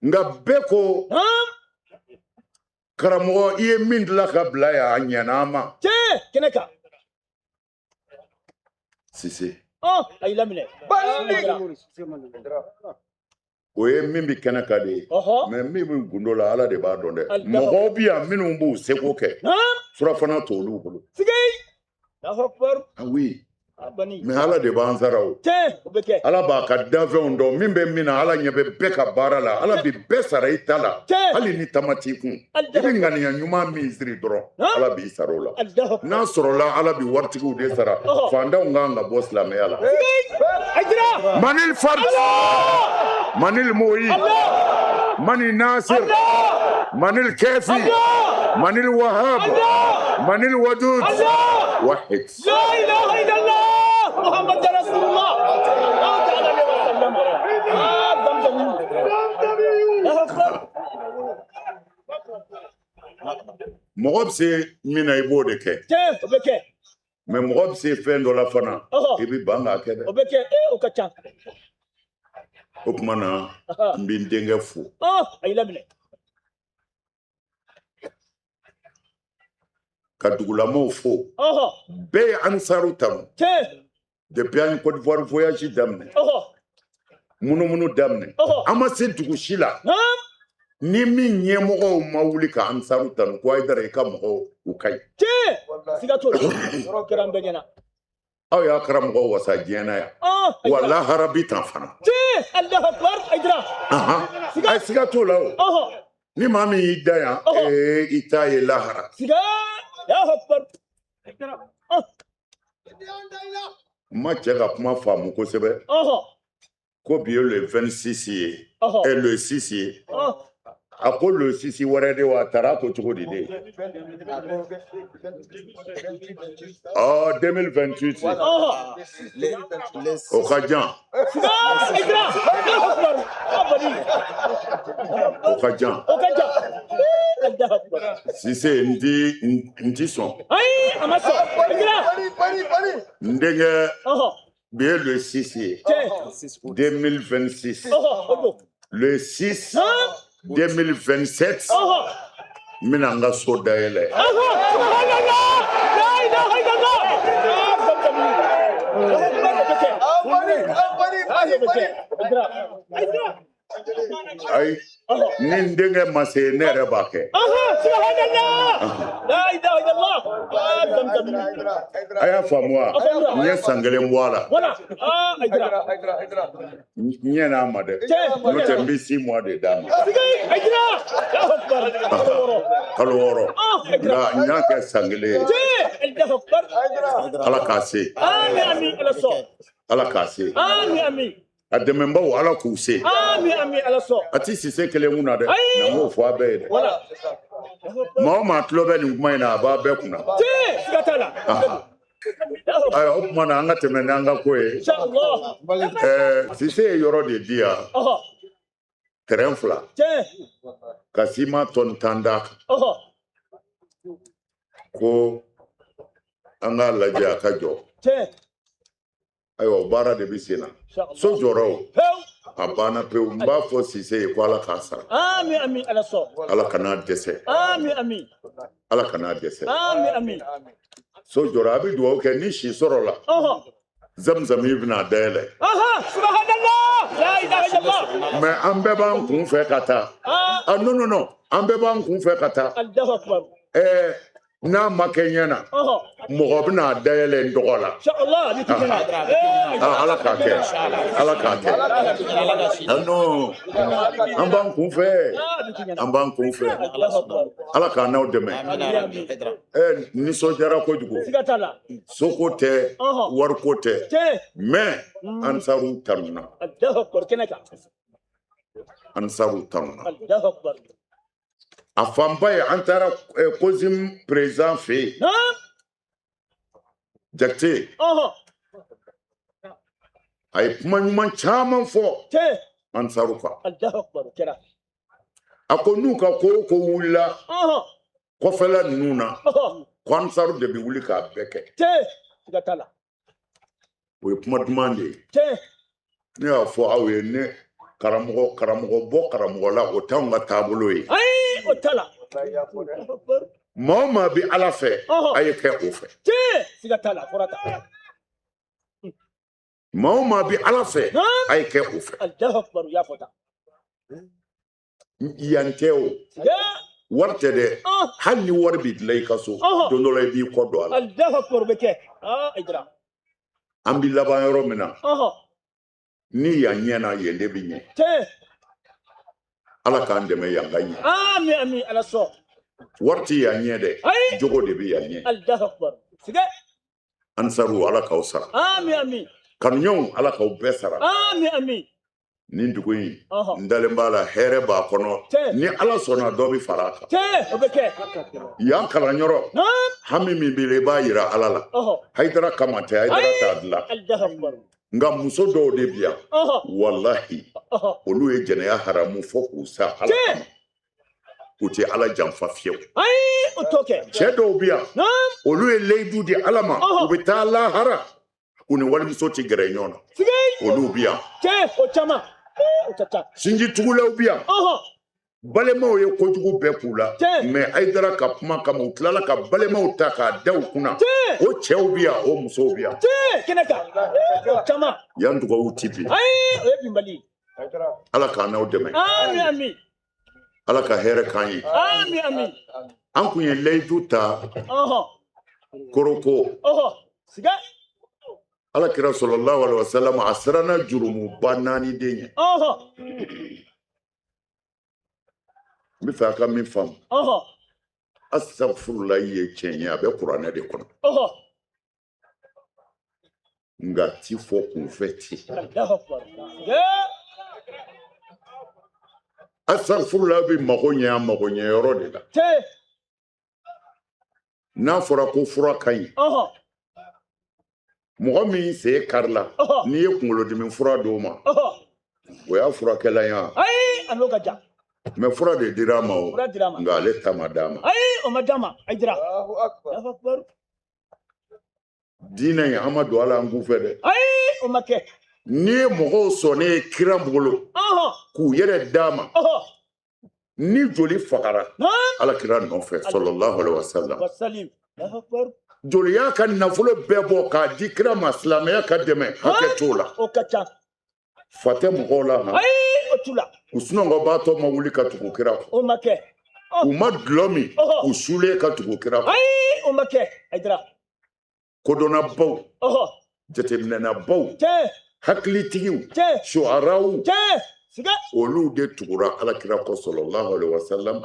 Nka bɛɛ ko karamɔgɔ, i ye min dilan ka bila yan, a ɲɛna an ma. Sise. O ye min bɛ kɛnɛ kan de ye. Mais min bɛ gundo la, Ala de b'a dɔn dɛ. Mɔgɔw bɛ yan minnu b'u seko kɛ, surafana t'olu bolo. Ah oui. Mais Ala de b'an sara o. Ala b'a ka danfɛnw dɔn, min bɛ min na, Ala ɲɛ bɛ bɛɛ ka baara la, Ala bɛ bɛɛ sara i ta la. Hali ni tama t'i kun, i bɛ ŋaniya ɲuman min siri dɔrɔn, Ala b'i sara o la. N'a sɔrɔla Ala bɛ waritigiw de sara, faantanw kan ka bɔ silamɛya la. Manil Fard, Manil Moyi, Manil Nasir, Manil Kafi, Manil Wahab, Manil Wadud, Wahid. La ilaha illallah Muhammad Rasulullah. Mɔgɔ bɛ se min na, i b'o de kɛ. Mais mɔgɔ bɛ se fɛn dɔ la fana, i bɛ ban k'a kɛ dɛ. O tuma na, n bɛ n denkɛ fo. Ka dugulamɔgɔw fo. Bɛɛ ye Ansaru tanu. Depuis an ye Côte d'Ivoire voyage daminɛ, munumunu daminɛ, an ma se dugu si la ni min ɲɛmɔgɔw ma wuli ka Ansaru tanu ko Hayidara i ka mɔgɔw u ka ɲi. Aw y'a karamɔgɔ wasa diɲɛ na yan, wa lahara bi tan fana. A siga t'o la o. Ni maa min y'i da yan, i t'a ye lahara. N ma cɛ ka kuma faamu kosɛbɛ. Ko bi ye le 26 ye. Ɛ, le 6 ye. A ko le 6 wɛrɛ de wa, a taara ko cogo di de? Ɔ, 2028, o ka jan, o ka jan. Sise, n ti n ti sɔn. N denkɛ, bi ye le 6 ye, 2026, le 6 2027, n bɛna n ka so dayɛlɛ. Ayi, ni n denkɛ ma se, ne yɛrɛ b'a kɛ. A y'a faamu wa? N ye san kelen bɔ a la. N ɲɛna a ma dɛ, n'o tɛ n bɛ 6 mois de d'a ma, kalo 6, nka n y'a kɛ san kelen ye. Ala k'a se, Ala k'a se. A dɛmɛbaw, Ala k'u se. A ti Sise kelen kun na dɛ, nka n b'o fɔ a bɛɛ ye dɛ. Maa o maa tulo bɛ nin kuma in na, a b'a bɛɛ kunna. Ayiwa, o tuma na, an ka tɛmɛ n'an ka ko ye. Sise ye yɔrɔ de di yan, terrain 2, ka siman tɔni 10 d'a kan, ko an k'a lajɛ a ka jɔ. Ayiwa, o baara de bɛ sen na. So jɔra, o a banna pewu. N b'a fɔ Sise ye ko Ala k'a sara, Ala kan'a dɛsɛ, Ala kan'a dɛsɛ. So jɔra, a bɛ dugawu kɛ ni si sɔrɔ la, Zamzami bɛna dayɛlɛ. Mais an bɛɛ b'an kun fɛ ka taa. Ah, non, non, non, an bɛɛ b'an kun fɛ ka taa. Ɛɛ, n'a ma kɛ ɲɛ na, mɔgɔ bɛna a dayɛlɛ n tɔgɔ la. Ala k'a kɛ, Ala k'a kɛ. Ah non, an b'an kun fɛ, an b'an kun fɛ. Ala k'a n'aw dɛmɛ. Ɛ, nisɔndiyara kojugu. Soko tɛ, wariko tɛ, mais Ansaru tanuna, Ansaru tanuna. A fanba ye, an taara COSIM président fɛ yen, Jakite. A ye kuma ɲuman caman fɔ Ansaru kan. A ko n'u ka ko o ko wulila kɔfɛla ninnu na, ko Ansaru de bɛ wuli k'a bɛɛ kɛ. O ye kuma duman de ye. Ne y'a fɔ aw ye, ne karamɔgɔ, karamɔgɔ bɔ karamɔgɔ la, o t'anw ka taabolo ye. Maa o maa bɛ Ala fɛ, a ye kɛ o fɛ. Maa o maa bɛ Ala fɛ, a ye kɛ o fɛ. Yan tɛ o, wari tɛ dɛ. Hali ni wari b'i dilan i ka so, don dɔ la i b'i kɔ don a la. An bɛ laban yɔrɔ min na, ni yan ɲɛna, yen de bɛ ɲɛ. Ala k'an dɛmɛ yan ka ɲɛ. Wari tɛ yan ɲɛ dɛ, jogo de bɛ yan ɲɛ. Ansaru, Ala k'aw sara. Kanuɲɔgɔnw, Ala k'aw bɛɛ sara. Nin dugu in, n dalen b'a la, hɛrɛ b'a kɔnɔ. Ni Ala sɔnna, dɔ bɛ fara a kan. Yan kalanyɔrɔ, hami min b'i la, i b'a yira Ala la. Hayidara kama tɛ, Hayidara t'a dilan. Nka muso dɔw de bi yan, walahi, olu ye jɛnɛya haramu fo k'u sa Ala kama, u tɛ Ala janfa fiyewu. Cɛ dɔw bi yan, olu ye layidu di Ala ma, u bɛ taa lahara, u ni walimuso tɛ gɛrɛ ɲɔgɔn na, olu bi yan. Sinjitugulaw bi yan, balimaw ye kojugu bɛɛ k'u la, mais Hayidara ka kuma kama, u tilala ka balimaw ta k'a da u kunna. O cɛw bi yan, o musow bi yan. Yan dugawu ti bin. Ala k'an n'aw dɛmɛ. Ala ka hɛrɛ k'an ye. An kun ye layidu ta koroko. Ala kira sallallahu alaihi wasallam, a siranna jurumuba 4 de ɲɛ. N bɛ fɛ a ka min faamu, asafurulayi ye tiɲɛ ye, a bɛ kuranɛ de kɔnɔ. Nka ti fɔ kunfɛ ten. Asafurula bɛ mago ɲɛ a mago ɲɛ yɔrɔ de la. N'a fɔra ko fura ka ɲi, mɔgɔ min sen karila, n'i ye kunkolodimi fura d'o ma, o y'a furakɛlan ye wa? Ayi, a n'o ka jan. Mais fura de dira a ma o, Fura dira a ma. nka ale ta ma d'a ma. Ayi, o ma d'a ma. Hayidara. Diinɛ in, an ma don a la an kunfɛ dɛ. Ayi, o ma kɛ. N'i ye mɔgɔw sɔnnen ye kira bolo k'u yɛrɛ d'a ma, ni joli fagara ala kira nɔfɛ sallallahu alaihi wasallam, Wasalim. joli y'a ka nafolo bɛɛ bɔ k'a di kira ma silamɛya ka dɛmɛ, hakɛ t'o la. O ka ca. Fa tɛ mɔgɔw la han. Ayi, o t'u la. U sunɔgɔbaatɔ ma wuli ka tugu kira kɔ. O ma kɛ. U ma dulɔ min, u sulen ka tugu kira kɔ. Ayi, o ma kɛ. Hayidara. Kodɔnnabaw, jateminɛnabaw, hakilitigiw, suaraw, olu de tugura ala kira kɔ sallallahu alaihi wasallam.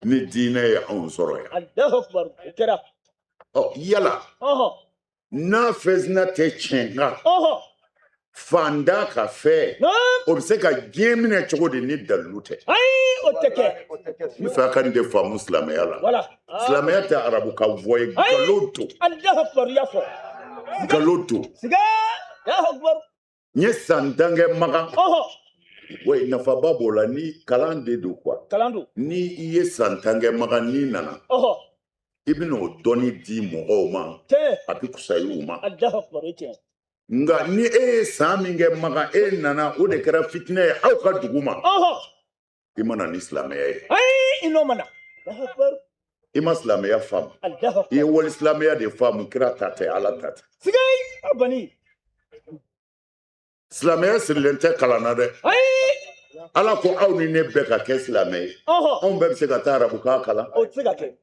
Ni diinɛ ye anw sɔrɔ yan. Allahu akbar, o kɛra. Ɔ yala n'a fɛnsina tɛ tiɲɛ kan, fantan ka fɛn, o bɛ se ka diɲɛ minɛ cogo di ni dalilu tɛ? Ayi, o tɛ kɛ. N bɛ fɛ a ka nin de faamu silamɛya la. Voilà. Silamɛya tɛ arabu ka voix ye, nkalon don. Allahu akbar, i y'a fɔ. Nkalon don. Siga. Allahu akbar. N ye san tan kɛ Makan. Oui, nafaba b'o la, ni kalan de don quoi. Kalan don. Ni i ye san 10 kɛ Makan, n'i nana, i bɛna o dɔnni di mɔgɔw ma, a bɛ kusaya u ma. Allahu akbar, o ye tiɲɛ. Nka ni e ye san min kɛ Makan, e nana, o de kɛra fitinɛ ye aw ka dugu ma. I ma na ni silamɛya ye. Ayi, i n'o ma na. Allahu akbar. I ma silamɛya faamu. Allahu akbar. I ye wali silamɛya de faamu, kira ta tɛ, Ala ta tɛ. Siga, a bani. Silamɛya sirilen tɛ kalan na dɛ. Ayi. Ala ko aw ni ne bɛɛ ka kɛ silamɛ ye. Anw bɛɛ bɛ se ka taa arabukan kalan. O tɛ se ka kɛ.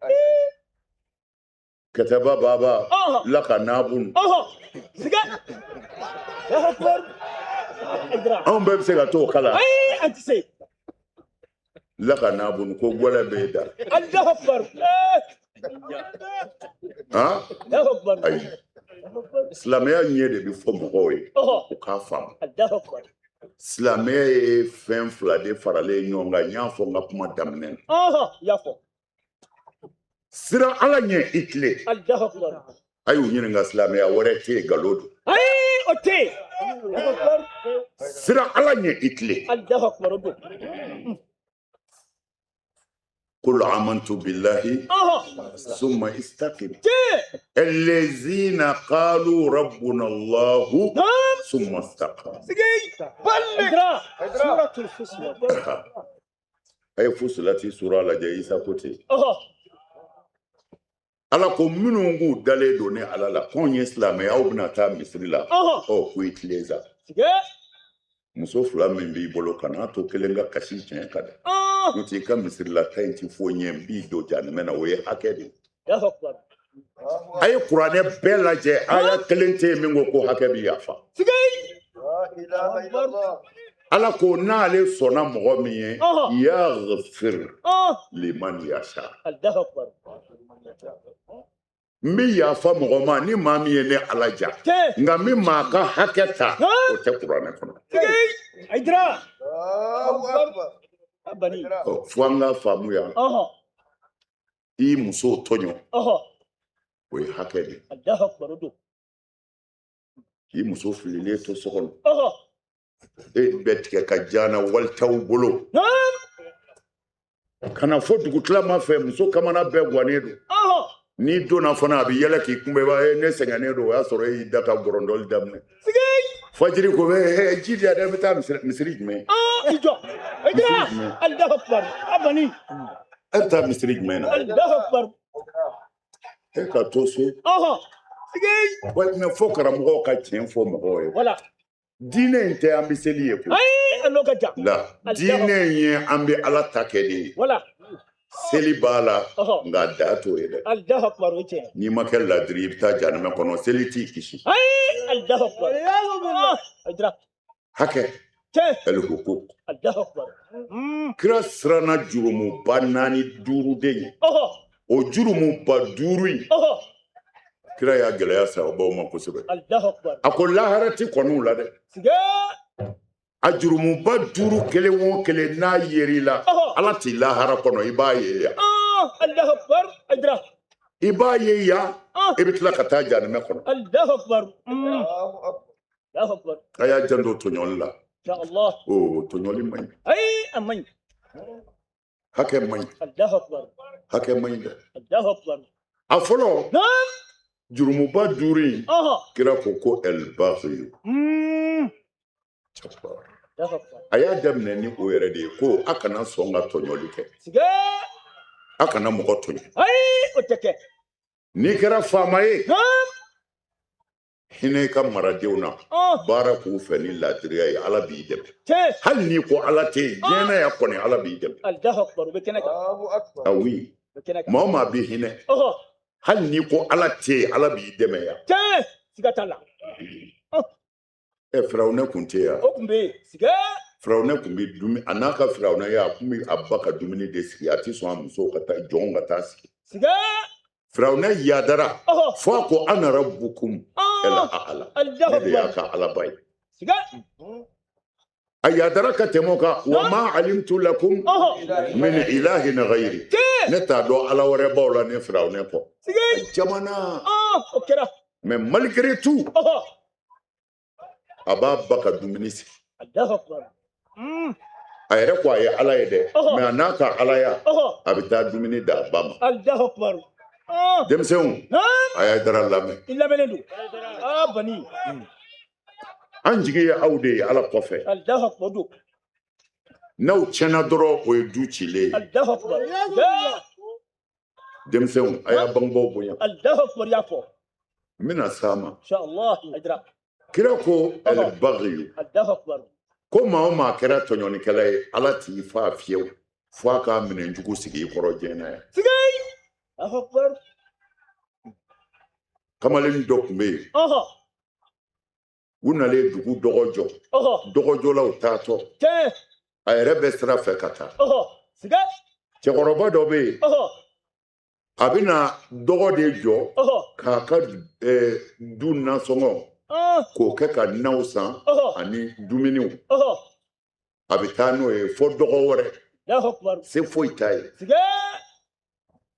Kɛtɛba baba laka naabun. Siga. Allahu akbar. Anw bɛɛ bɛ se ka t'o kalan. Ayi, an tɛ se. Laka naabun, ko gwɛlɛ b'e da. Allahu akbar. Han? Allahu akbar. Ayi. Silamɛya ɲɛ de bɛ fɔ mɔgɔw ye. U k'a faamu. Allahu akbar. Silamɛya ye fɛn fila de faralen ɲɔgɔn kan. N y'a fɔ n ka kuma daminɛ na. I y'a fɔ. Siran Ala ɲɛ, i tilen. Allahu akbar. A y'u ɲininka, silamɛya wɛrɛ tɛ yen, nkalon don. Ayi, o tɛ yen. Allahu akbar. Siran Ala ɲɛ, i tilen. Allahu akbar, o don. Qul amantu billahi summa istaqim. Allazina qalu rabbuna Allahu summa istaqamu. Suratul Fussilat. A ye Fusilati sura lajɛ, Isa ko ten. Ala ko minnu k'u dalen don ne Ala la, k'anw ye silamɛ, aw bɛna taa misiri la. Ɔ ko i tilen sa. Muso fila min b'i bolo, kan'a to kelen ka kasi tiɲɛ kan dɛ. N'o tɛ i ka misirila ta in ti foyi ɲɛ, n b'i don jahanamɛ na, o ye hakɛ de ye. A ye kuranɛ bɛɛ lajɛ, aya kelen tɛ yen min ko ko hakɛ bɛ yafa. Ala ko n'ale sɔnna mɔgɔ min ye, yaghfir liman yasha. N bɛ yafa mɔgɔ ma ni maa min ye ne Ala ja. Nka n bɛ maa ka hakɛ ta, o tɛ kuranɛ kɔnɔ. Fo an ka faamu yan. I muso tɔɲɔ, o ye hakɛ de ye. K'i muso fililen to so kɔnɔ, e bɛ tigɛ ka jana walitaw bolo. Ka na fɔ dugutilama fɛ, muso kamana bɛɛ gannen don. N'i donna fana, a bɛ yɛlɛ k'i kunbɛn, b'a ye ne sɛgɛnnen don, o y'a sɔrɔ e y'i da ka gɔrɔndɔli daminɛ. Fajiri ko bɛ ji di yan dɛ, n bɛ taa misiri jumɛn? I jɔ. Allahu akbar. E bɛ taa misiri jumɛn na? Allahu akbar. E ka to so. Walima fo karamɔgɔw ka tiɲɛ fɔ mɔgɔw ye. Voilà. Diinɛ in tɛ an bɛ seli ye koyi. Ayi, a n'o ka jan. La diinɛ in ye an bɛ Ala ta kɛ de ye. Voilà. Seli b'a la, nka da t'o ye dɛ. Allahu akbar, o ye tiɲɛ. N'i ma kɛ ladiri, i bɛ taa jahanamɛ kɔnɔ, seli t'i kisi. Ayi, Allahu akbar. Hakɛ. El-hukuk. Allahu akbar. Kira siranna jurumuba 4 5 de ɲɛ. O jurumuba 5 in, Kira y'a gɛlɛya sahabaw ma kosɛbɛ. A ko lahara ti kɔniw la dɛ. A jurumuba 5 kelen o kelen n'a yer'i la, Ala t'i lahara kɔnɔ, i b'a ye yan. I b'a ye yan, i bɛ tila ka taa jahanamɛ kɔnɔ. A y'a janto tɔɲɔli la. O tɔɲɔli man ɲi. Hakɛ man ɲi. Hakɛ man ɲi dɛ. A fɔlɔ, jurumuba 5 in, kira ko ko ɛlibaghiyu. A y'a daminɛ ni o yɛrɛ de ye ko a kana sɔn ka tɔɲɔli kɛ. A kana mɔgɔ tɔɲɔ. N'i kɛra faama ye, hinɛ i ka maradenw na, baara k'u fɛ ni laadiriya ye, Ala b'i dɛmɛ. Hali n'i ko Ala tɛ yen, diɲɛ na yan kɔni, Ala b'i dɛmɛ. Ah oui, maa o maa bɛ hinɛ, hali n'i ko Ala tɛ yen, Ala b'i dɛmɛ yan. Ɛ, Firawunɛ kun tɛ yan. Firawunɛ kun bɛ dumuni, a n'a ka firawunɛya, a kun bɛ a ba ka dumuni de sigi, a tɛ sɔn a musow ka taa, jɔnw ka taa sigi. Firawunɛ yadara fo a ko ana rabbukum el a'la, ne de y'a ka Alaba ye. A yadara ka tɛmɛ o kan, wa ma alimtu lakum min ilahin ghayri, ne t'a dɔn Ala wɛrɛ b'aw la ne Firawunɛ kɔ. Jamana. Mais malgré tout, a b'a ba ka dumuni sigi. A yɛrɛ ko a ye Ala ye dɛ, mais a n'a ka alaya, a bɛ taa dumuni d'a ba ma. Denmisɛnw, a y'a dara lamɛn. An jigi ye aw de ye Ala kɔfɛ. N'aw tiɲɛna dɔrɔn, o ye du cilen ye. Denmisɛnw, a y'a bangebaaw bonya. N bɛna s'a ma. Kira ko ɛlibaghiyu, ko maa o maa kɛra tɔɲɔnikɛla ye, Ala t'i fa fiyewu fo a k'a minɛ jugu sigi i kɔrɔ diɲɛ na yan. Kamalen dɔ tun bɛ yen, u nalen dugu dɔgɔ jɔ, dɔgɔjɔlaw taatɔ, a yɛrɛ bɛ sira fɛ ka taa. Cɛkɔrɔba dɔ bɛ yen, a bɛna dɔgɔ de jɔ k'a ka du nasɔngɔ k'o kɛ ka naw san ani dumuniw. A bɛ taa n'o ye fo dɔgɔ wɛrɛ, se foyi t'a ye.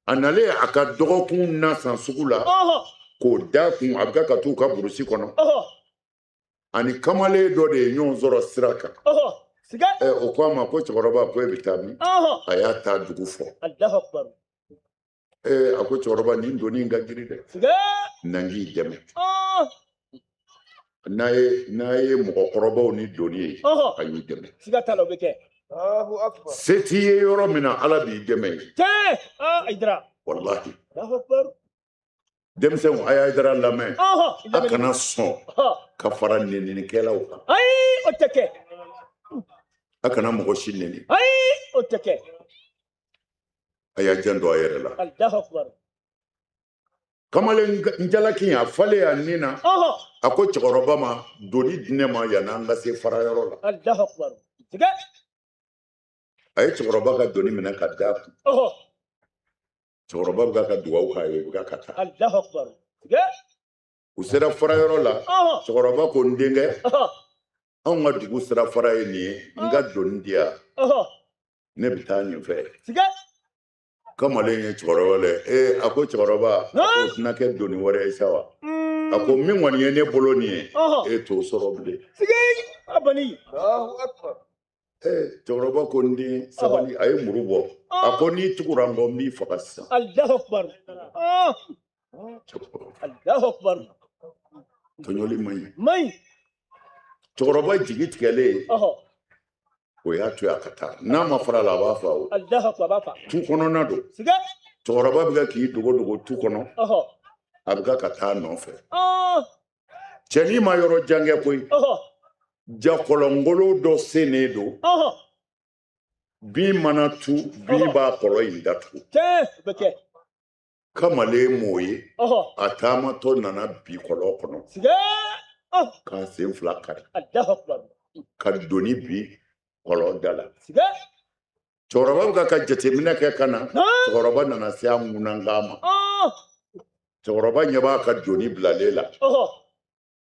A nalen a ka dɔgɔkun na san sugu la k'o da kun, a bɛ ka t'u ka burusi kɔnɔ. Ani kamalen dɔ de ye ɲɔgɔn sɔrɔ sira kan. O ko a ma ko cɛkɔrɔba, ko e bɛ taa min? A y'a taa dugu fɔ. A ko cɛkɔrɔba, nin doni in ka girin dɛ, na n k'i dɛmɛ. N'a ye mɔgɔkɔrɔbaw ni doni ye, a y'u dɛmɛ. Se t'i ye yɔrɔ min na, Ala b'i dɛmɛ yen. Walahi. Denmisɛnw, a y'a Hayidara lamɛn. A kana sɔn ka fara neninikɛlaw kan. A kana mɔgɔ si neni. A y'a janto a yɛrɛ la. Kamalen jalaki a falen a nin na, a ko cɛkɔrɔba ma, doni di ne ma yan'an ka se farayɔrɔ la. A ye cɛkɔrɔba ka doni minɛ ka d'a kun. Cɛkɔrɔba bɛ ka dugawu k'a ye, u bɛ ka taa. U sera farayɔrɔ la, cɛkɔrɔba ko n denkɛ, anw ka dugu sira fara ye nin ye, n ka doni di yan, ne bɛ taa nin fɛ. Kamalen ye cɛkɔrɔba lajɛ, ee a ko cɛkɔrɔba, a ko tɛna kɛ doni wɛrɛ ye sa wa? A ko min kɔni ye ne bolo nin ye, e t'o sɔrɔ bilen. Cɛkɔrɔba ko n den, sabali. A ye muru bɔ, a ko n'i tugura n kɔ, n b'i faga sisan. Tɔɲɔli man ɲi. Cɛkɔrɔba jigi tigɛlen, o y'a to a ka taa. N'a ma fara a la, a b'a fa o. Tu kɔnɔna don. Cɛkɔrɔba bɛ k'i dogo dogo tu kɔnɔ, a bɛ ka taa nɔfɛ. Cɛnin ma yɔrɔ jan kɛ koyi. Jakɔlɔngolo dɔ sennen don. Bin mana tu, bin b'a kɔlɔn in datugu. Kamalen m'o ye, a taamatɔ nana bi kɔlɔn kɔnɔ k'a sen fila kari, ka doni bi kɔlɔn da la. Cɛkɔrɔba bɛ ka jateminɛ kɛ ka na, cɛkɔrɔba nana se a ŋunankan ma. Cɛkɔrɔba ɲɛ b'a ka doni bilalen la.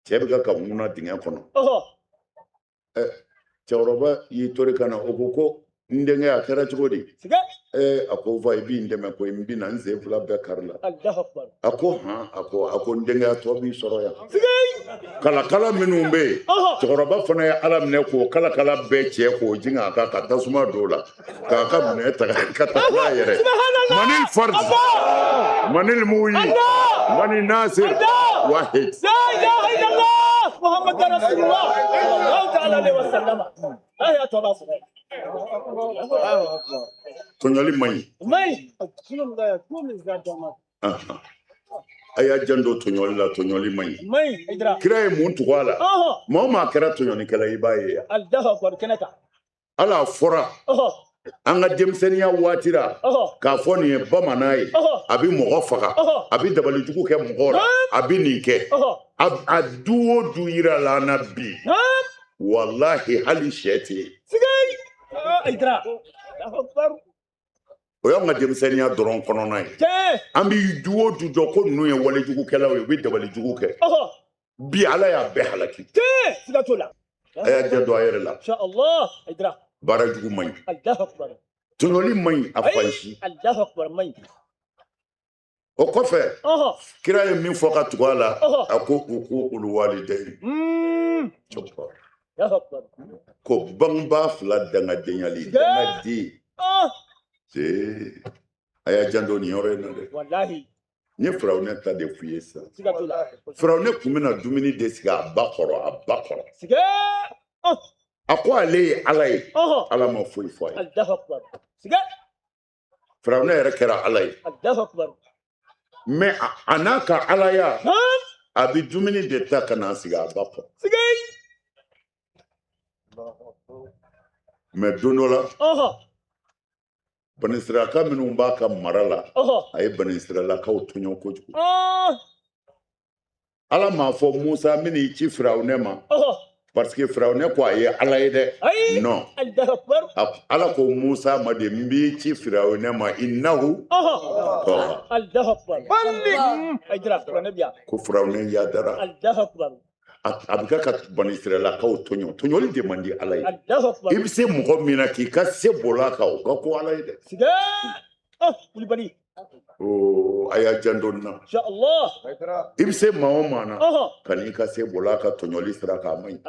Cɛ bɛ ka ŋuna dingɛ kɔnɔ. Cɛkɔrɔba y'i tori ka na, o ko ko n denkɛ, a kɛra cogo di? A ko fa, i b'i n dɛmɛ koyi, n binna, n sen fila bɛɛ kari la. A ko han? A ko n denkɛ, a tɔ b'i sɔrɔ yan. Kalakala minnu bɛ yen, cɛkɔrɔba fana ye Ala minɛ k'o kalakala bɛɛ cɛ k'o jigin a kan, ka tasuma don o la, k'a ka minɛ ta ka taa n'a yɛrɛ. Manil fardi, manil muyi, manil nasir wahid. La ilaha illallah Muhammad Rasulullah sallallahu ta'ala alaihi wasallam. Aya tɔ b'a sɔrɔ. Tɔɲɔli man ɲi. A y'a janto tɔɲɔli la, tɔɲɔli man ɲi. Kira ye mun tugu a la? Maa o maa kɛra tɔɲɔnikɛla, i b'a ye yan. Ala fɔra an ka denmisɛnninya waati la k'a fɔ nin ye bamanan ye, a bɛ mɔgɔ faga, a bɛ dabalijugu kɛ mɔgɔw la, a bɛ nin kɛ. A du o du yira la an na bi, walahi hali sɛ tɛ yen. O y'anw ka denmisɛnninya dɔrɔn kɔnɔna ye. An bɛ du o du dɔn ko ninnu ye walejugukɛlaw ye, u bɛ dabalijugu kɛ. Bi Ala y'a bɛɛ halaki. A y'a janto a yɛrɛ la. Baara jugu man ɲi, tɔɲɔli man ɲi a fan si. O kɔfɛ, kira ye min fɔ ka tugu a la, a ko uququl walidayn, ko bangebaa fila dangadenyali, dangaden. A y'a janto nin yɔrɔ in na dɛ. N ye Firawunɛ ta de f'i ye sisan. Firawunɛ tun bɛna dumuni de sigi a ba kɔrɔ, a ba kɔrɔ. A ko ale ye Ala ye, Ala ma foyi fɔ a ye. Firawunɛ yɛrɛ kɛra Ala ye. Mais a n'a ka alaya, a bɛ dumuni de ta ka na sigi a ba kɔrɔ. Mais don dɔ la, banisiralaka minnu b'a ka mara la, a ye banisiralakaw tɔɲɔ kojugu. Ala m'a fɔ Musa n bɛn'i ci Firawunɛ ma, parce que Firawunɛ ko a ye Ala ye dɛ. Non, Ala ko Musa ma de n b'i ci Firawunɛ ma, innahu tɔgɔ. Ko Firawunɛ yadara. A bɛ ka banisiralakaw tɔɲɔ, tɔɲɔli de man di Ala ye. I bɛ se mɔgɔ min na k'i ka se boli a kan, o ka ko Ala ye dɛ. A y'a janto nin na. I bɛ se maa o maa na, ka n'i ka se boli a ka tɔɲɔli sira kan, a man ɲi.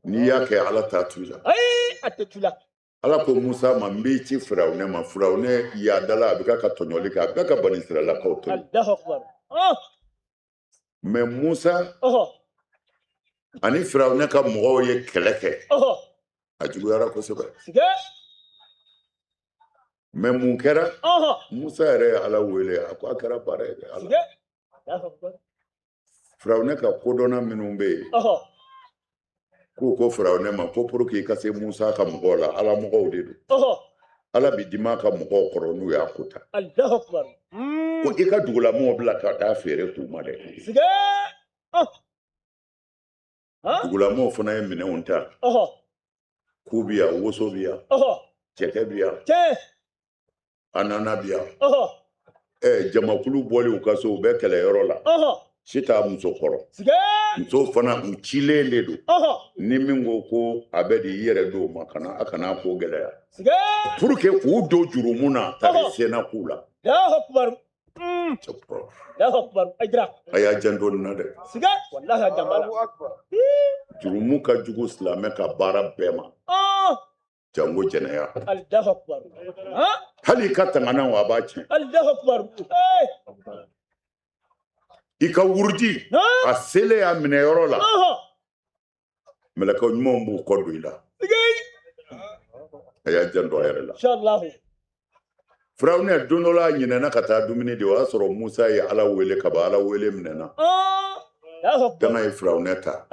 N'i y'a kɛ, Ala t'a to i la. Ala ko Musa ma n b'i ci Firawunɛ ma. Firawunɛ yadala, a bɛ ka tɔɲɔli kɛ, a bɛ ka banisiralakaw tɔɲɔ. Mais Musa ani Firawunɛ ka mɔgɔw ye kɛlɛ kɛ, a juguyara kosɛbɛ. Mais mun kɛra? Musa yɛrɛ ye Ala wele, a ko a kɛra baara ye dɛ, Ala. Firawunɛ ka kodɔnna minnu bɛ yen, k'u ko Firawunɛ ma ko pour que i ka se Musa ka mɔgɔw la, Ala mɔgɔw de don. Ala bɛ dimi a ka mɔgɔw kɔrɔ n'u y'a ko ta. Ko i ka dugulamɔgɔw bila ka taa feere k'u ma dɛ. Dugulamɔgɔw fana ye minɛnw ta. Ku bi yan, woso bi yan, cɛkɛ bi yan, anana bi yan. Jamakulu bɔlen u ka so, u bɛ kɛlɛyɔrɔ la. Si t'a muso kɔrɔ. Muso fana u cilen de don. Ni min ko ko a bɛ di i yɛrɛ d'o ma, kana a kana ko gɛlɛya. Pour que k'u don jurumu na, tari senna k'u la. A y'a janto nin na dɛ. Jurumu ka jugu silamɛ ka baara bɛɛ ma. Jango jɛnɛya. Hali i ka tangana o, a b'a tiɲɛ. I ka wurudi a selen a minɛyɔrɔ la, mɛlɛkɛ ɲumanw b'u kɔ don i la. A y'a janto a yɛrɛ la. Firawunɛ don dɔ la, a ɲinɛna ka taa dumuni di, o y'a sɔrɔ Musa ye Ala wele ka ban, Ala wele minɛna. Danga ye Firawunɛ ta.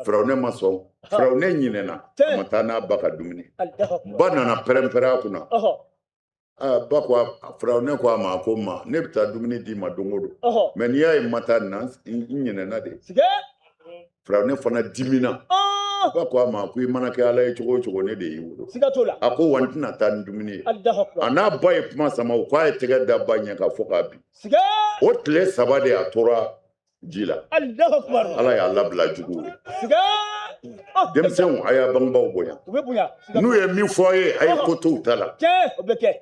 Firawunɛ ma sɔn. Firawunɛ ɲinɛna, a ma taa n'a ba ka dumuni. Ba nana pɛrɛn-pɛrɛn a kunna. Ba ko, Firawunɛ ko a ma ko ma, ne bɛ taa dumuni d'i ma don o don, mais n'i y'a ye n ma taa nin na, n ɲinɛna de. Firawunɛ fana dimina. Ba ko a ma ko i mana kɛ Ala ye cogo o cogo, ne de y'i wolo. Siga t'o la. A ko wa n tɛna taa ni dumuni ye. Allahu akbar. A n'a ba ye kuma sama, o k'a ye tɛgɛ da ba ɲɛ kan fo k'a bin. Siga. O tile 3 de a tora ji la. Allahu akbar. Ala y'a labila juguw ye. Siga. Denmisɛnw, a y'a bangebaaw bonya. U bɛ bonya. N'u ye min fɔ a ye, a ye ko t'u ta la. Tiɲɛ, o bɛ kɛ.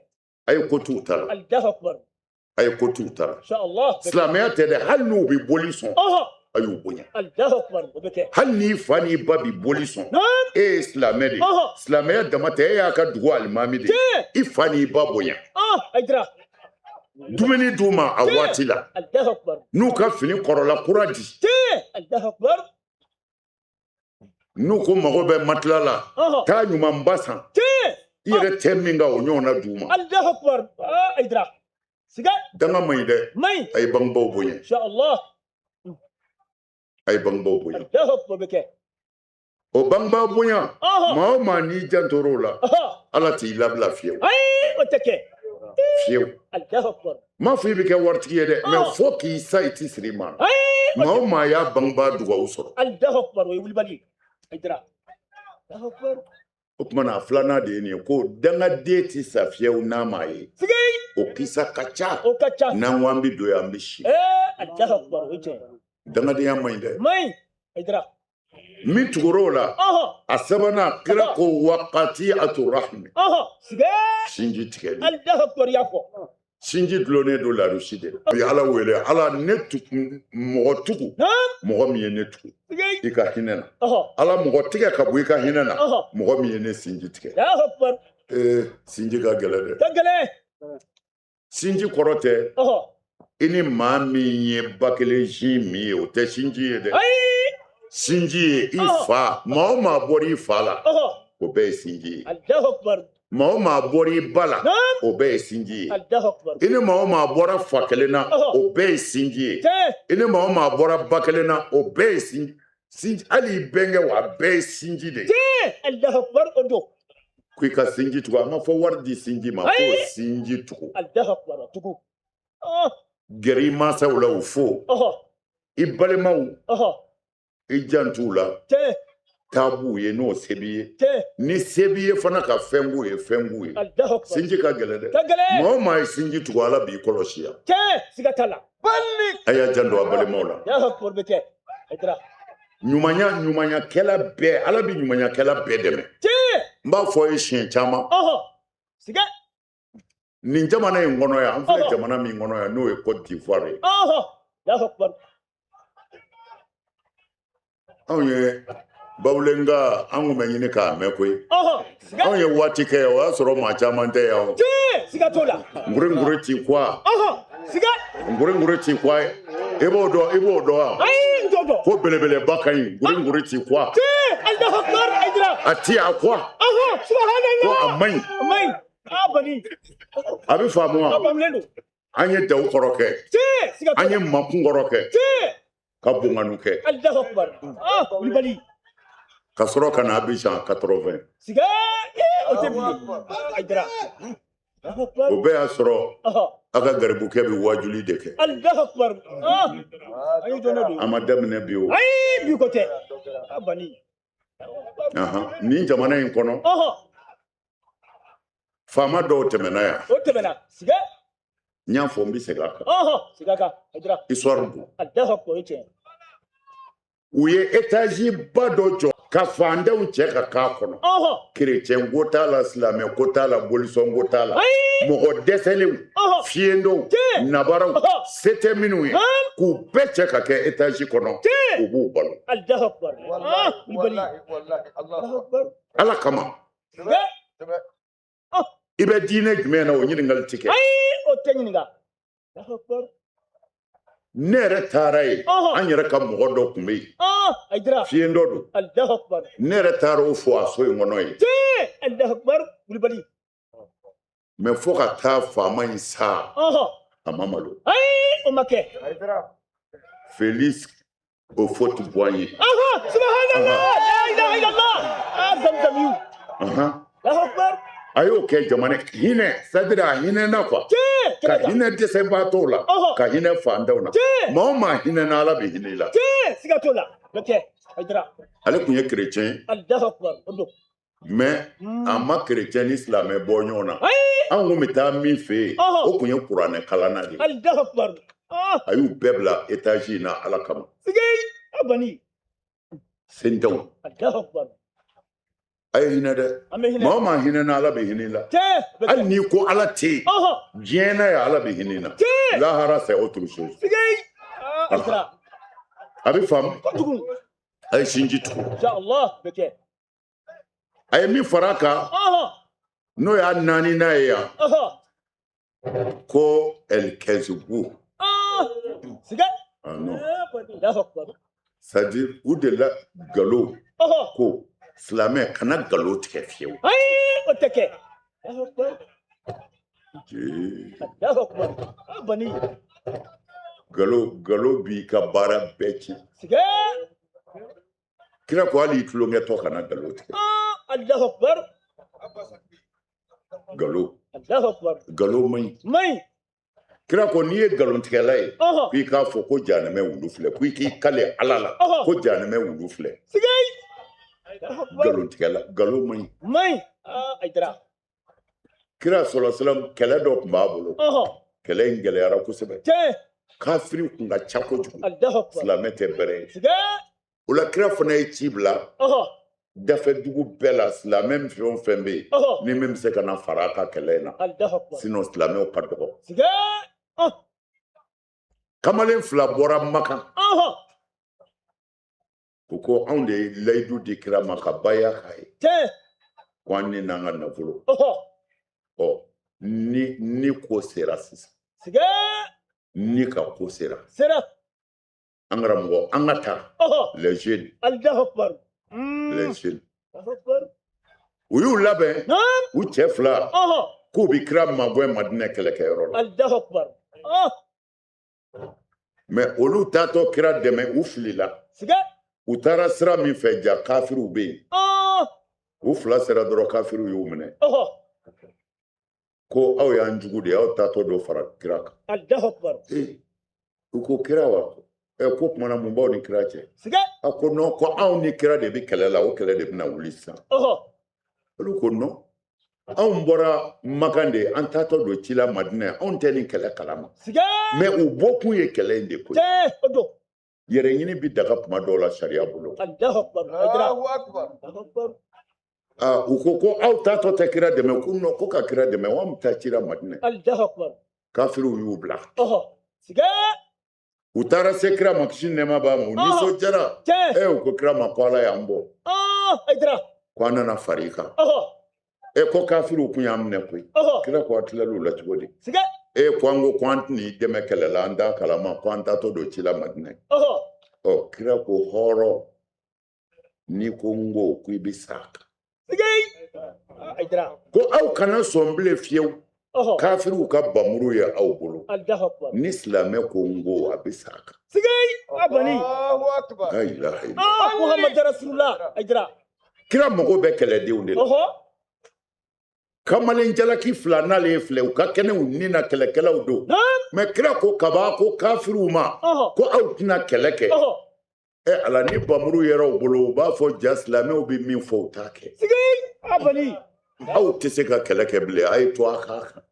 A ye ko t'u ta la. Allahu akbar. A ye ko t'u ta la. Inshallah. Silamɛya tɛ dɛ, hali n'u bɛ boli sɔn, a y'u bonya. Allahu akbar, o bɛ kɛ. Hali n'i fa n'i ba bɛ boli sɔn, e ye silamɛ de ye. Silamɛya dama tɛ, e y'a ka dugu alimami de ye. I fa n'i ba bonya. Hayidara. Dumuni d'u ma a waati la. Allahu akbar. N'u ka fini kɔrɔla kura di. Allahu akbar. N'u ko mago bɛ matila la, taa ɲumanba san. I yɛrɛ tɛ min kan, o ɲɔgɔnna d'u ma. Allahu akbar. Hayidara. Siga. Danga man ɲi dɛ. Man ɲi. A ye bangebaaw bonya. Inshallah. A ye bangebaaw bonya. Allahu akbar, bɛ kɛ. O bangebaaw bonya, maa o maa n'i jantor'o la, Ala t'i labila fiyewu. Ayi, o tɛ kɛ. Fiyewu. Allahu akbar. N m'a fɔ i bɛ kɛ waritigi ye dɛ, mais fo k'i sa i t'i siri maa na. Maa o maa y'a bangebaa dugawu sɔrɔ. Allahu akbar, o ye wulibali ye. Hayidara. Allahu akbar. O tuma na a filanan de ye nin ye, ko dangaden tɛ sa fiyewu n'a m'a ye. O kisa ka ca. O ka ca. N'an ko an bɛ don yan, an bɛ si. Allahu akbar, o ye tiɲɛ ye. Dangadenya man ɲi dɛ. Man ɲi. Hayidara. Min tugur'o la, a sabanan, kira ko waqati atu rahmi. Siga. Sinji tigɛli. Allahu akbar, y'a fɔ. Sinji dulonnen don larusi de la. U ye Ala wele, Ala ne tugu, mɔgɔ tugu, mɔgɔ min ye ne tugu i ka hinɛ na. Ala mɔgɔ tigɛ ka bɔ i ka hinɛ na, mɔgɔ min ye ne sinji tigɛ. Sinji ka gɛlɛn dɛ. Ka gɛlɛn. Sinji kɔrɔ tɛ i ni maa min ye ba kelen sin min ye, o tɛ sinji ye dɛ. Sinji ye i fa, maa o maa bɔra i fa la, o bɛɛ ye sinji ye. Maa o maa bɔra i ba la, o bɛɛ ye sinji ye. I ni maa o maa bɔra fa kelen na, o bɛɛ ye sinji ye. I ni maa o maa bɔra ba kelen na, o bɛɛ ye sinji. Hali i bɛnkɛ, a bɛɛ ye sinji de ye. Ko i ka sinji tugu, a ma fɔ wari di sinji ma, ko sinji tugu. Gɛrɛ i mansaw la, o fo. I balimaw, i jant'u la. Taa b'u ye n'o se b'i ye. Ni se b'i ye fana ka fɛn k'u ye, fɛn k'u ye. Sinji ka gɛlɛn dɛ. Maa o maa ye sinji tugu, Ala b'i kɔlɔsi yan. Siga t'a la. A y'a janto a balimaw la. Ɲumanyakɛla bɛɛ, Ala bɛ ɲumanyakɛla bɛɛ dɛmɛ. N b'a fɔ ye siɲɛ caman. Nin jamana in kɔnɔ yan, an filɛ jamana min kɔnɔ yan, n'o ye Côte d'Ivoire ye. Anw ye Bawulenka, an kun bɛ ɲini k'a mɛn koyi. Anw ye waati kɛ, o y'a sɔrɔ maa caman tɛ yan. Siga t'o la. Nkure ti kuwa. Siga. Nkure ti kuwa. I b'o dɔn, i b'o dɔn wa? Ayi, n t'o dɔn. Ko belebeleba ka ɲi, nkure ti kuwa. Allahu akbar, Hayidara. A ti a kuwa. Subhanallah. Ko a man ɲi. A man ɲi. A bani. A bɛ faamu wa? A faamulen don. An ye dawu kɔrɔ kɛ. Siga t'o la. An ye makun kɔrɔ kɛ. Ka bonganu kɛ. Allahu akbar. Wulibali. Ka sɔrɔ ka na Abidjan 80. Siga. O tɛ bilen. Hayidara. O bɛɛ y'a sɔrɔ a ka garibukɛ bɛ wajuli de kɛ. Allahu akbar. An ye jɔn don. A ma daminɛ bi o. Ayi, bi ko tɛ. A bani. Nin jamana in kɔnɔ. Faama dɔw tɛmɛna yan. O tɛmɛna. Siga. N y'a fɔ, n bɛ segin a kan. Segin a kan. Hayidara. Histoire don. Allahu akbar, o ye tiɲɛ. U ye étage ba dɔ jɔ ka fandanw cɛ ka k'a kɔnɔ. Kerecɛn ko t'a la, silamɛ ko t'a la, bolisɔn ko t'a la. Mɔgɔ dɛsɛlenw, fiyendɔw, nabaraw, se tɛ minnu ye, k'u bɛɛ cɛ ka kɛ étage kɔnɔ, u b'u balo. Allahu akbar. Ala kama. I bɛ diinɛ jumɛn na, o ɲininkali tɛ kɛ. Ayi, o tɛ ɲininka. Ne yɛrɛ taara yen, an yɛrɛ ka mɔgɔ dɔ tun bɛ yen. Fiyen dɔ don. Allahu akbar. Ne yɛrɛ taara o fo a so in kɔnɔ yen. Allahu akbar, wulibali. Mais fo ka taa faama in sa, a ma malo. Ayi, o ma kɛ. Félix Houphouët-Boigny. Subhanallah, la ilaha illallah. Zamzamiyu. Allahu akbar. A y'o kɛ jamana hinɛ, c'est-à-dire a hinɛna quoi. Ka hinɛ dɛsɛbaatɔw la, ka hinɛ fantanw na. Maa o maa hinɛna, Ala bɛ hinɛ i la. Siga t'o la. Bɛ kɛ. Ale tun ye kerecɛn ye, mais a ma kerecɛn ni silamɛ bɔ ɲɔgɔn na. Anw kun bɛ taa min fɛ yen, o tun ye kuranɛ kalanna de ye. A y'u bɛɛ bila étage in na Ala kama. Sentanw, a ye hinɛ dɛ. Maa o maa hinɛna, Ala bɛ hinɛ i la. Hali n'i ko Ala tɛ yen diɲɛ na yan, Ala bɛ hinɛ i na. Lahara, c'est autre chose. A bɛ faamu. A ye sinji tugu. A ye min fara a kan, n'o y'a naaninan ye yan, ko ɛlikɛzibu. Ah non, c'est-à-dire u delila galo ko silamɛ kana galo tigɛ fiyewu. O tɛ kɛ. Galo b'i ka baara bɛɛ tiɲɛ. Kira ko hali i tulonkɛtɔ kana galo tigɛ. Galo, galo man ɲi. Kira ko n'i ye nkalontigɛla ye, k'i k'a fɔ ko jahanamɛ wulu filɛ, ko i k'i kale Ala la ko jahanamɛ wulu filɛ. Nkalontigɛla, nkalon man ɲi. Kira sɔlɔ salam, kɛlɛ dɔ tun b'a bolo. Kɛlɛ in gɛlɛyara kosɛbɛ. Kafiri tun ka ca kojugu, silamɛ tɛ bɛrɛ ye. O la kira fana ye ci bila dafɛ dugu bɛɛ la, silamɛ fɛn o fɛn bɛ yen, ni min bɛ se ka na fara a ka kɛlɛ in na, sinon silamɛw ka dɔgɔ. Kamalen fila bɔra Makan. U ko anw de ye layidu di kira ma ka baya k'a ye, ko an ni n'an ka nafolo. Ɔ ni ko sera sisan, ni ka ko sera, an karamɔgɔ, an ka taa les jeunes, les jeunes, u y'u labɛn, u cɛ fila, k'u bɛ kira magɛn Madinɛ kɛlɛkɛyɔrɔ la. Mais olu taatɔ kira dɛmɛ, u filila. U taara sira min fɛ, ja kafiriw bɛ yen. U fila sera dɔrɔn, kafiriw y'u minɛ. Ko aw y'an jugu de ye, aw taatɔ dɔ fara kira kan. U ko kira wa? Ko kumana mun b'aw ni kira cɛ? A ko non, ko anw ni kira de bɛ kɛlɛ la, o kɛlɛ de bɛna wuli sisan. Olu ko non, anw bɔra Makan de, an taatɔ don ci la Madinɛ, anw tɛ nin kɛlɛ kalama. Mais u bɔkun ye kɛlɛ in de ko ye. Yɛrɛ ɲini bɛ daga kuma dɔw la sariya bolo. U ko ko aw taatɔ tɛ kira dɛmɛ. Ko non, ko ka kira dɛmɛ, wa an bɛ taa ci la Madinɛ. Kafiriw y'u bila. U taara se kira ma, kisi nɛɛma b'a ma, u nisɔndiyara. U ko kira ma ko Ala y'an bɔ, ko an nana fara i kan. Ko kafiriw kun y'an minɛ koyi. Kira ko a tilal'u la cogo di? Ko an ko ko an tɛn'i dɛmɛ kɛlɛ la, an t'a kalama, ko an taatɔ don ci la Madinɛ. Ɔ kira ko hɔrɔn, n'i ko n ko i bɛ s'a kan. Ko aw kana sɔn bilen fiyewu kafiriw ka bamuru ye aw bolo. Ni silamɛ ko n ko, a bɛ s'a kan. La ilaha illallah. Kira mago bɛ kɛlɛdenw de la. Kamalen jalaki fila n'ale ye filɛ, u ka kɛnɛ u ni na, kɛlɛkɛlaw don. Mais kira ko kaba ko kafiriw ma ko aw tɛna kɛlɛ kɛ. Ala, ni bamuru yɛrɛ u bolo, u b'a fɔ ja silamɛw bɛ min fɔ, u t'a kɛ. Aw tɛ se ka kɛlɛ kɛ bilen, a ye to a k'a kan.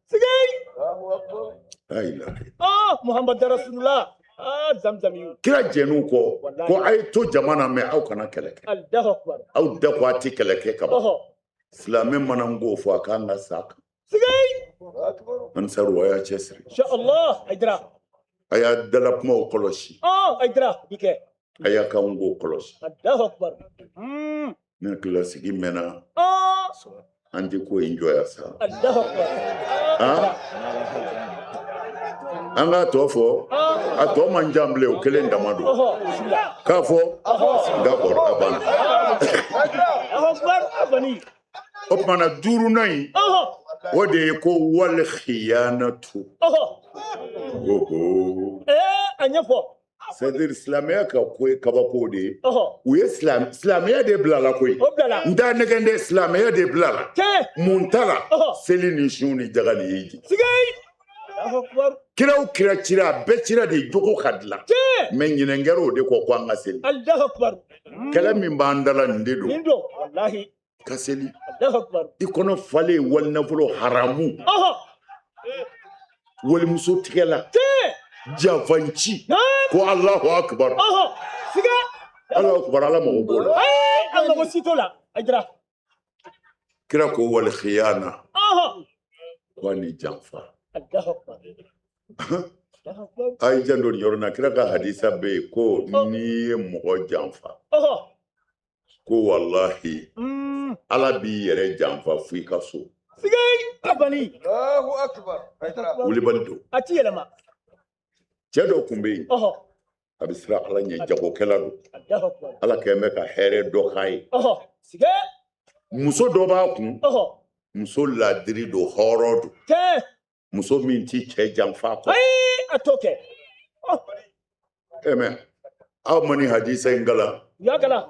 Kira jɛn'u kɔ ko a ye to jama na, mais aw kana kɛlɛ kɛ. Aw da ko a tɛ kɛlɛ kɛ kaban. Silamɛ mana n k'o fɔ, a k'an ka s'a kan. Ansaru, a y'a cɛsiri. A y'a dala kumaw kɔlɔsi. A y'a ka n k'o kɔlɔsi. Ne hakili la sigi mɛnna, an tɛ ko in jɔya sa. An k'a tɔ fɔ, a tɔ man jan bilen, o kelen dama don. K'a fɔ, d'accord, a banna. O tuma na duurunan in, o de ye ko wali khiyanatu. A ɲɛfɔ. C'est-à-dire silamɛya ka ko ye kabako de ye. U ye silamɛya de bilala koyi. N t'a nɛgɛn dɛ, silamɛya de bilala. Mun ta la? Seli ni sun ni jaga ni hiji. Kira o kira cira, a bɛɛ cira de jogo ka dilan. Mais ɲinɛn kɛra o de kɔ ko an ka seli. Allahu akbar. Kɛlɛ min b'an da la nin de don. Nin don walahi. Ka seli. Allahu akbar. I kɔnɔ falen walinafolo haramu. Walimuso tigɛ la. Jafanci. Ko Allahu akbar. Siga. Allahu akbar, Ala mago b'o la. Ayi, a mago si t'o la. Hayidara. Kira ko wal khiyana. Ko ani janfa. Allahu akbar. A y'i janto nin yɔrɔ in na, kira ka hadisa bɛ yen ko n'i ye mɔgɔ janfa, ko walahi Ala b'i yɛrɛ janfa fo i ka so. Siga a banni. Allahu akbar. Wulibali don. A ti yɛlɛma. Cɛ dɔ tun bɛ yen, a bɛ siran Ala ɲɛ, jagokɛla don. Ala kɛlen bɛ ka hɛrɛ dɔ k'a ye. Muso dɔ b'a kun, muso ladiri don, hɔrɔn don. Muso min ti cɛ janfa kɔ. Ayi, a t'o kɛ. E mɛ aw ma nin hadisa in kalan? U y'a kalan.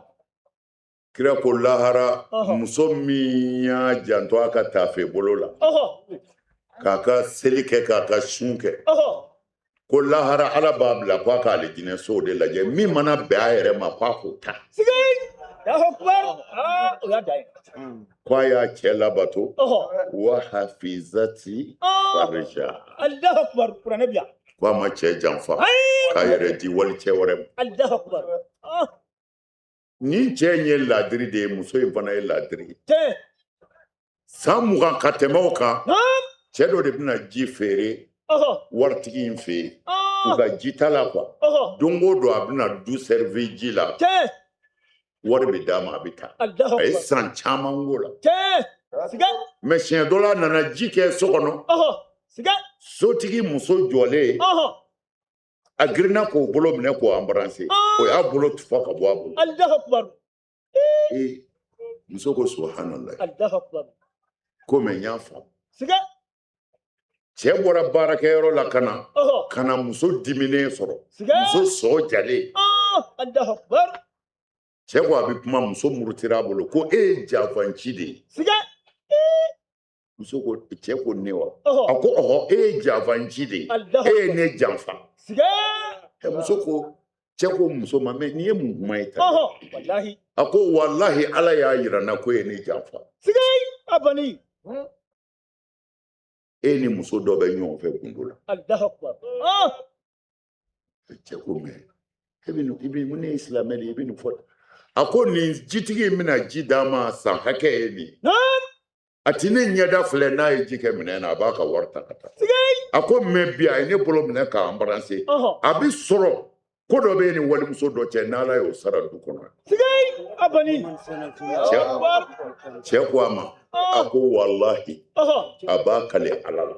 Kira ko lahara, muso min y'a janto a ka taafe bolo la, k'a ka seli kɛ, k'a ka sun kɛ, ko lahara Ala b'a bila k'a ka alijinɛsow de lajɛ, min mana bɛn a yɛrɛ ma k'a k'o ta. Ko a y'a cɛ labato, wa hafizati farija. Allahu akbar, kuranɛ bi yan. Ko a ma cɛ janfa, k'a yɛrɛ di wali cɛ wɛrɛ ma. Allahu akbar. Nin cɛ in ye ladiri de ye, muso in fana ye ladiri ye. San 20 ka tɛmɛ o kan, cɛ dɔ de bɛna ji feere waritigi in fɛ yen, u ka ji ta la quoi. Don o don a bɛna du servi ji la, wari bɛ d'a ma, a bɛ taa. A ye san caman k'o la. Mais siɲɛ dɔ la a nana ji kɛ so kɔnɔ, sotigi muso jɔlen, a girinna k'o bolo minɛ k'o embrasser, o y'a bolo tufa ka bɔ a bolo. Allahu akbar. Ee, muso ko subhanallah. Allahu akbar. Ko mɛ n y'a faamu. Cɛ bɔra baarakɛyɔrɔ la ka na, ka na muso diminen sɔrɔ, muso sɔ jalen. Allahu akbar. Cɛ ko a bɛ kuma, muso murutira a bolo ko e ye jafanci de ye. Muso ko, cɛ ko ne wa? A ko ɔhɔ, e ye jafanci de ye, e ye ne janfa. Muso ko, cɛ ko muso ma, mɛ nin ye mun kuma ye tan? A ko walahi Ala y'a yira n na ko e ye ne janfa. A banni. E ni muso dɔ bɛ ɲɔgɔn fɛ gundo la. Allahu akbar. Cɛ ko mɛ e bɛ ne ye silamɛ de ye, i bɛ nin fɔ. A ko nin jitigi in bɛna ji d'a ma san hakɛ ye nin ye. A ti ne ɲɛda filɛ, n'a ye ji kɛ minɛn na, a b'a ka wari ta ka taa. A ko mɛ bi a ye ne bolo minɛ k'a embrasser. A bɛ sɔrɔ ko dɔ bɛ e ni walimuso dɔ cɛ, n'Ala y'o sara du kɔnɔ. A banni. Cɛ ko a ma, a ko walahi, a b'a kale Ala la.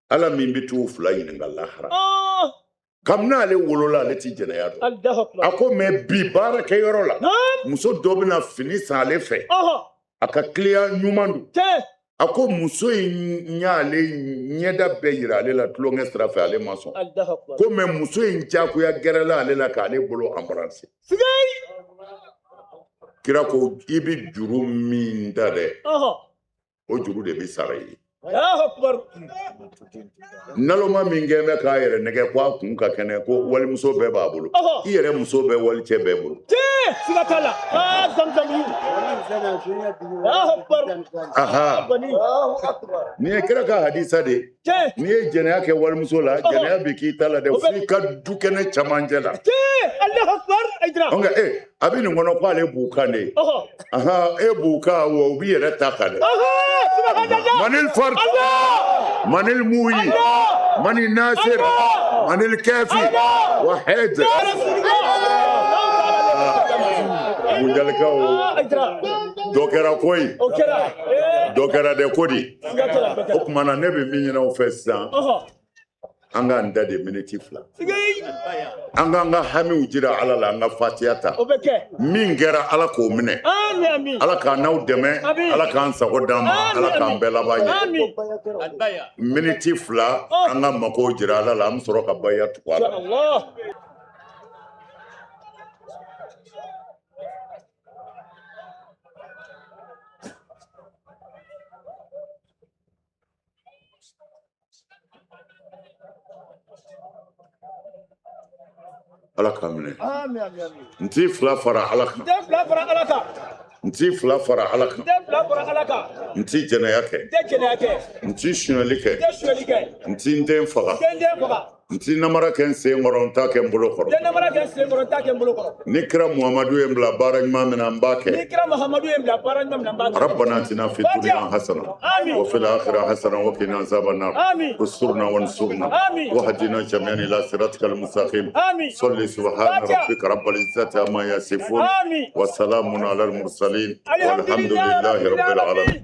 Ala min bɛ t'u fila ɲininka lahara. Kabini ale wolola, ale ti jɛnɛya dɔn. A ko mɛ bi baarakɛyɔrɔ la, muso dɔ bɛna fini san ale fɛ. A ka client ɲuman don. A ko muso in y'ale ɲɛda bɛɛ yira ale la tulonkɛ sira fɛ, ale ma sɔn. Ko mɛ muso in jagoya gɛrɛla ale la k'ale bolo embrasser. Kira ko i bɛ juru min ta dɛ, o juru de bɛ sara i ye. Naloma min kɛn bɛ k'a yɛrɛ nɛgɛ ko a kun ka kɛnɛ, ko walimuso bɛɛ b'a bolo, i yɛrɛ muso bɛɛ walicɛ bɛɛ bolo. Siga t'a la. Zamzam. Nin ye kira ka hadisa de ye. N'i ye jɛnɛya kɛ walimuso la, jɛnɛya bɛ k'i ta la dɛ, f'i ka du kɛnɛ camancɛ la. Nka a bɛ nin kɔnɔ ko ale b'u kan de ye. E b'u kan wa u b'i yɛrɛ ta kan dɛ. Manil fard, manil muyi, manil nasir, manil kafi, wahid. Bunjalikaw, dɔ kɛra ko ye, dɔ kɛra dɛ ko di. O tuma na ne bɛ min ɲini aw fɛ sisan, an k'an da de miniti 2, an k'an ka hamiw jira Ala la, an ka fatiya ta. Min kɛra Ala k'o minɛ, Ala k'an n'aw dɛmɛ, Ala k'an sago d'an ma, Ala k'an bɛɛ laban ɲɛ. Miniti 2, an ka makow jira Ala la, an bɛ sɔrɔ ka baya tugu a la. Ala k'a minɛ. N t'i fila fara Ala kan. N t'i fila fara Ala kan. N t'i jɛnɛya kɛ. N t'i sonyali kɛ. N t'i n den faga. N t'i namara kɛ n sen kɔrɔ, n t'a kɛ n bolo kɔrɔ. Ni kira Muhamadu ye n bila baara ɲuman min na, n b'a kɛ. Rabbana atina fi dunya hasana wa fil akhirati hasana wa qina azaban nar. Usturna wansurna wahdina jami'an ila siratikal mustaqim. Salli subhana rabbika rabbil izzati amma yasifun wa salamun alal mursalin walhamdulillahi rabbil alamin.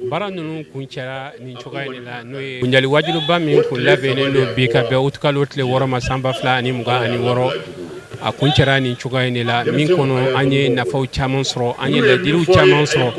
Baara ninnu kuncɛra nin cogoya in de la, n'o ye Bunjali wajuliba min kun labɛnnen don bi ka bɛn utikalo tile 6 ma san 2026. A kuncɛra nin cogoya in de la, min kɔnɔ an ye nafaw caman sɔrɔ, an ye ladiliw caman sɔrɔ.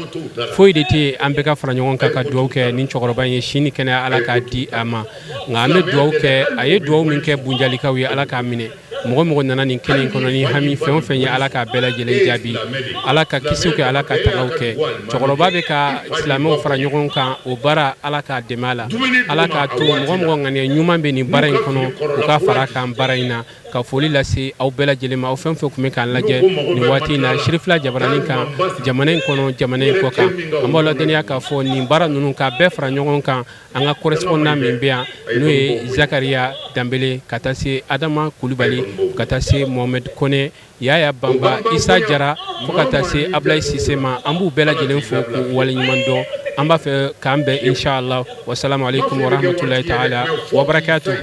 Foyi de tɛ an bɛɛ ka fara ɲɔgɔn kan ka dugawu kɛ nin cɛkɔrɔba in ye, si ni kɛnɛya Ala k'a di a ma. Nka an bɛ dugawu kɛ, a ye dugawu min kɛ Bunjalikaw ye, Ala k'a minɛ. Mɔgɔ mɔgɔ nana nin kɛnɛ in kɔnɔ ni hami fɛn o fɛn ye, Ala k'a bɛɛ lajɛlen jaabi. Ala ka kisiw kɛ, Ala ka tagaw kɛ. Cɛkɔrɔba bɛ ka silamɛw fara ɲɔgɔn kan, o baara Ala k'a dɛmɛ a la. Ala k'a to mɔgɔ mɔgɔ ŋaniya ɲuman bɛ nin baara in kɔnɔ, u ka fara kan baara in na. Ka foli lase aw bɛɛ lajɛlen ma, aw fɛn fɛn tun bɛ k'an lajɛ nin waati in na Sirifila jabaranin kan, jamana in kɔnɔ, jamana in kɔ kan. An b'aw ladɔnniya k'a fɔ nin baara ninnu k'a bɛɛ fara ɲɔgɔn kan, an ka correspondant min bɛ yan, n'o ye Zakariya Danbele, ka taa se Adama Kulubali, ka taa se Mohamed Kone, Yaya Banba, Isa Jara, fo ka taa se Ablaye Sise ma. An b'u bɛɛ lajɛlen fo k'u waleɲuman dɔn. An b'a fɛ k'an bɛn inshallah. Wasalamu alaikum warahmatullahi ta'ala wabarakatuh.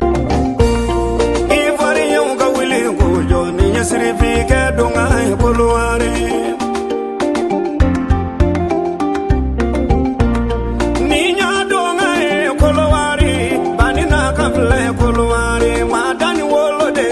Ivoirien ka wuli k'u jɔ ni ɲɛsiri f'i kɛ don ka koloare. Ni ɲa don ka ye kolowari, bani na ka filɛ kolowari, ma dani wolo de.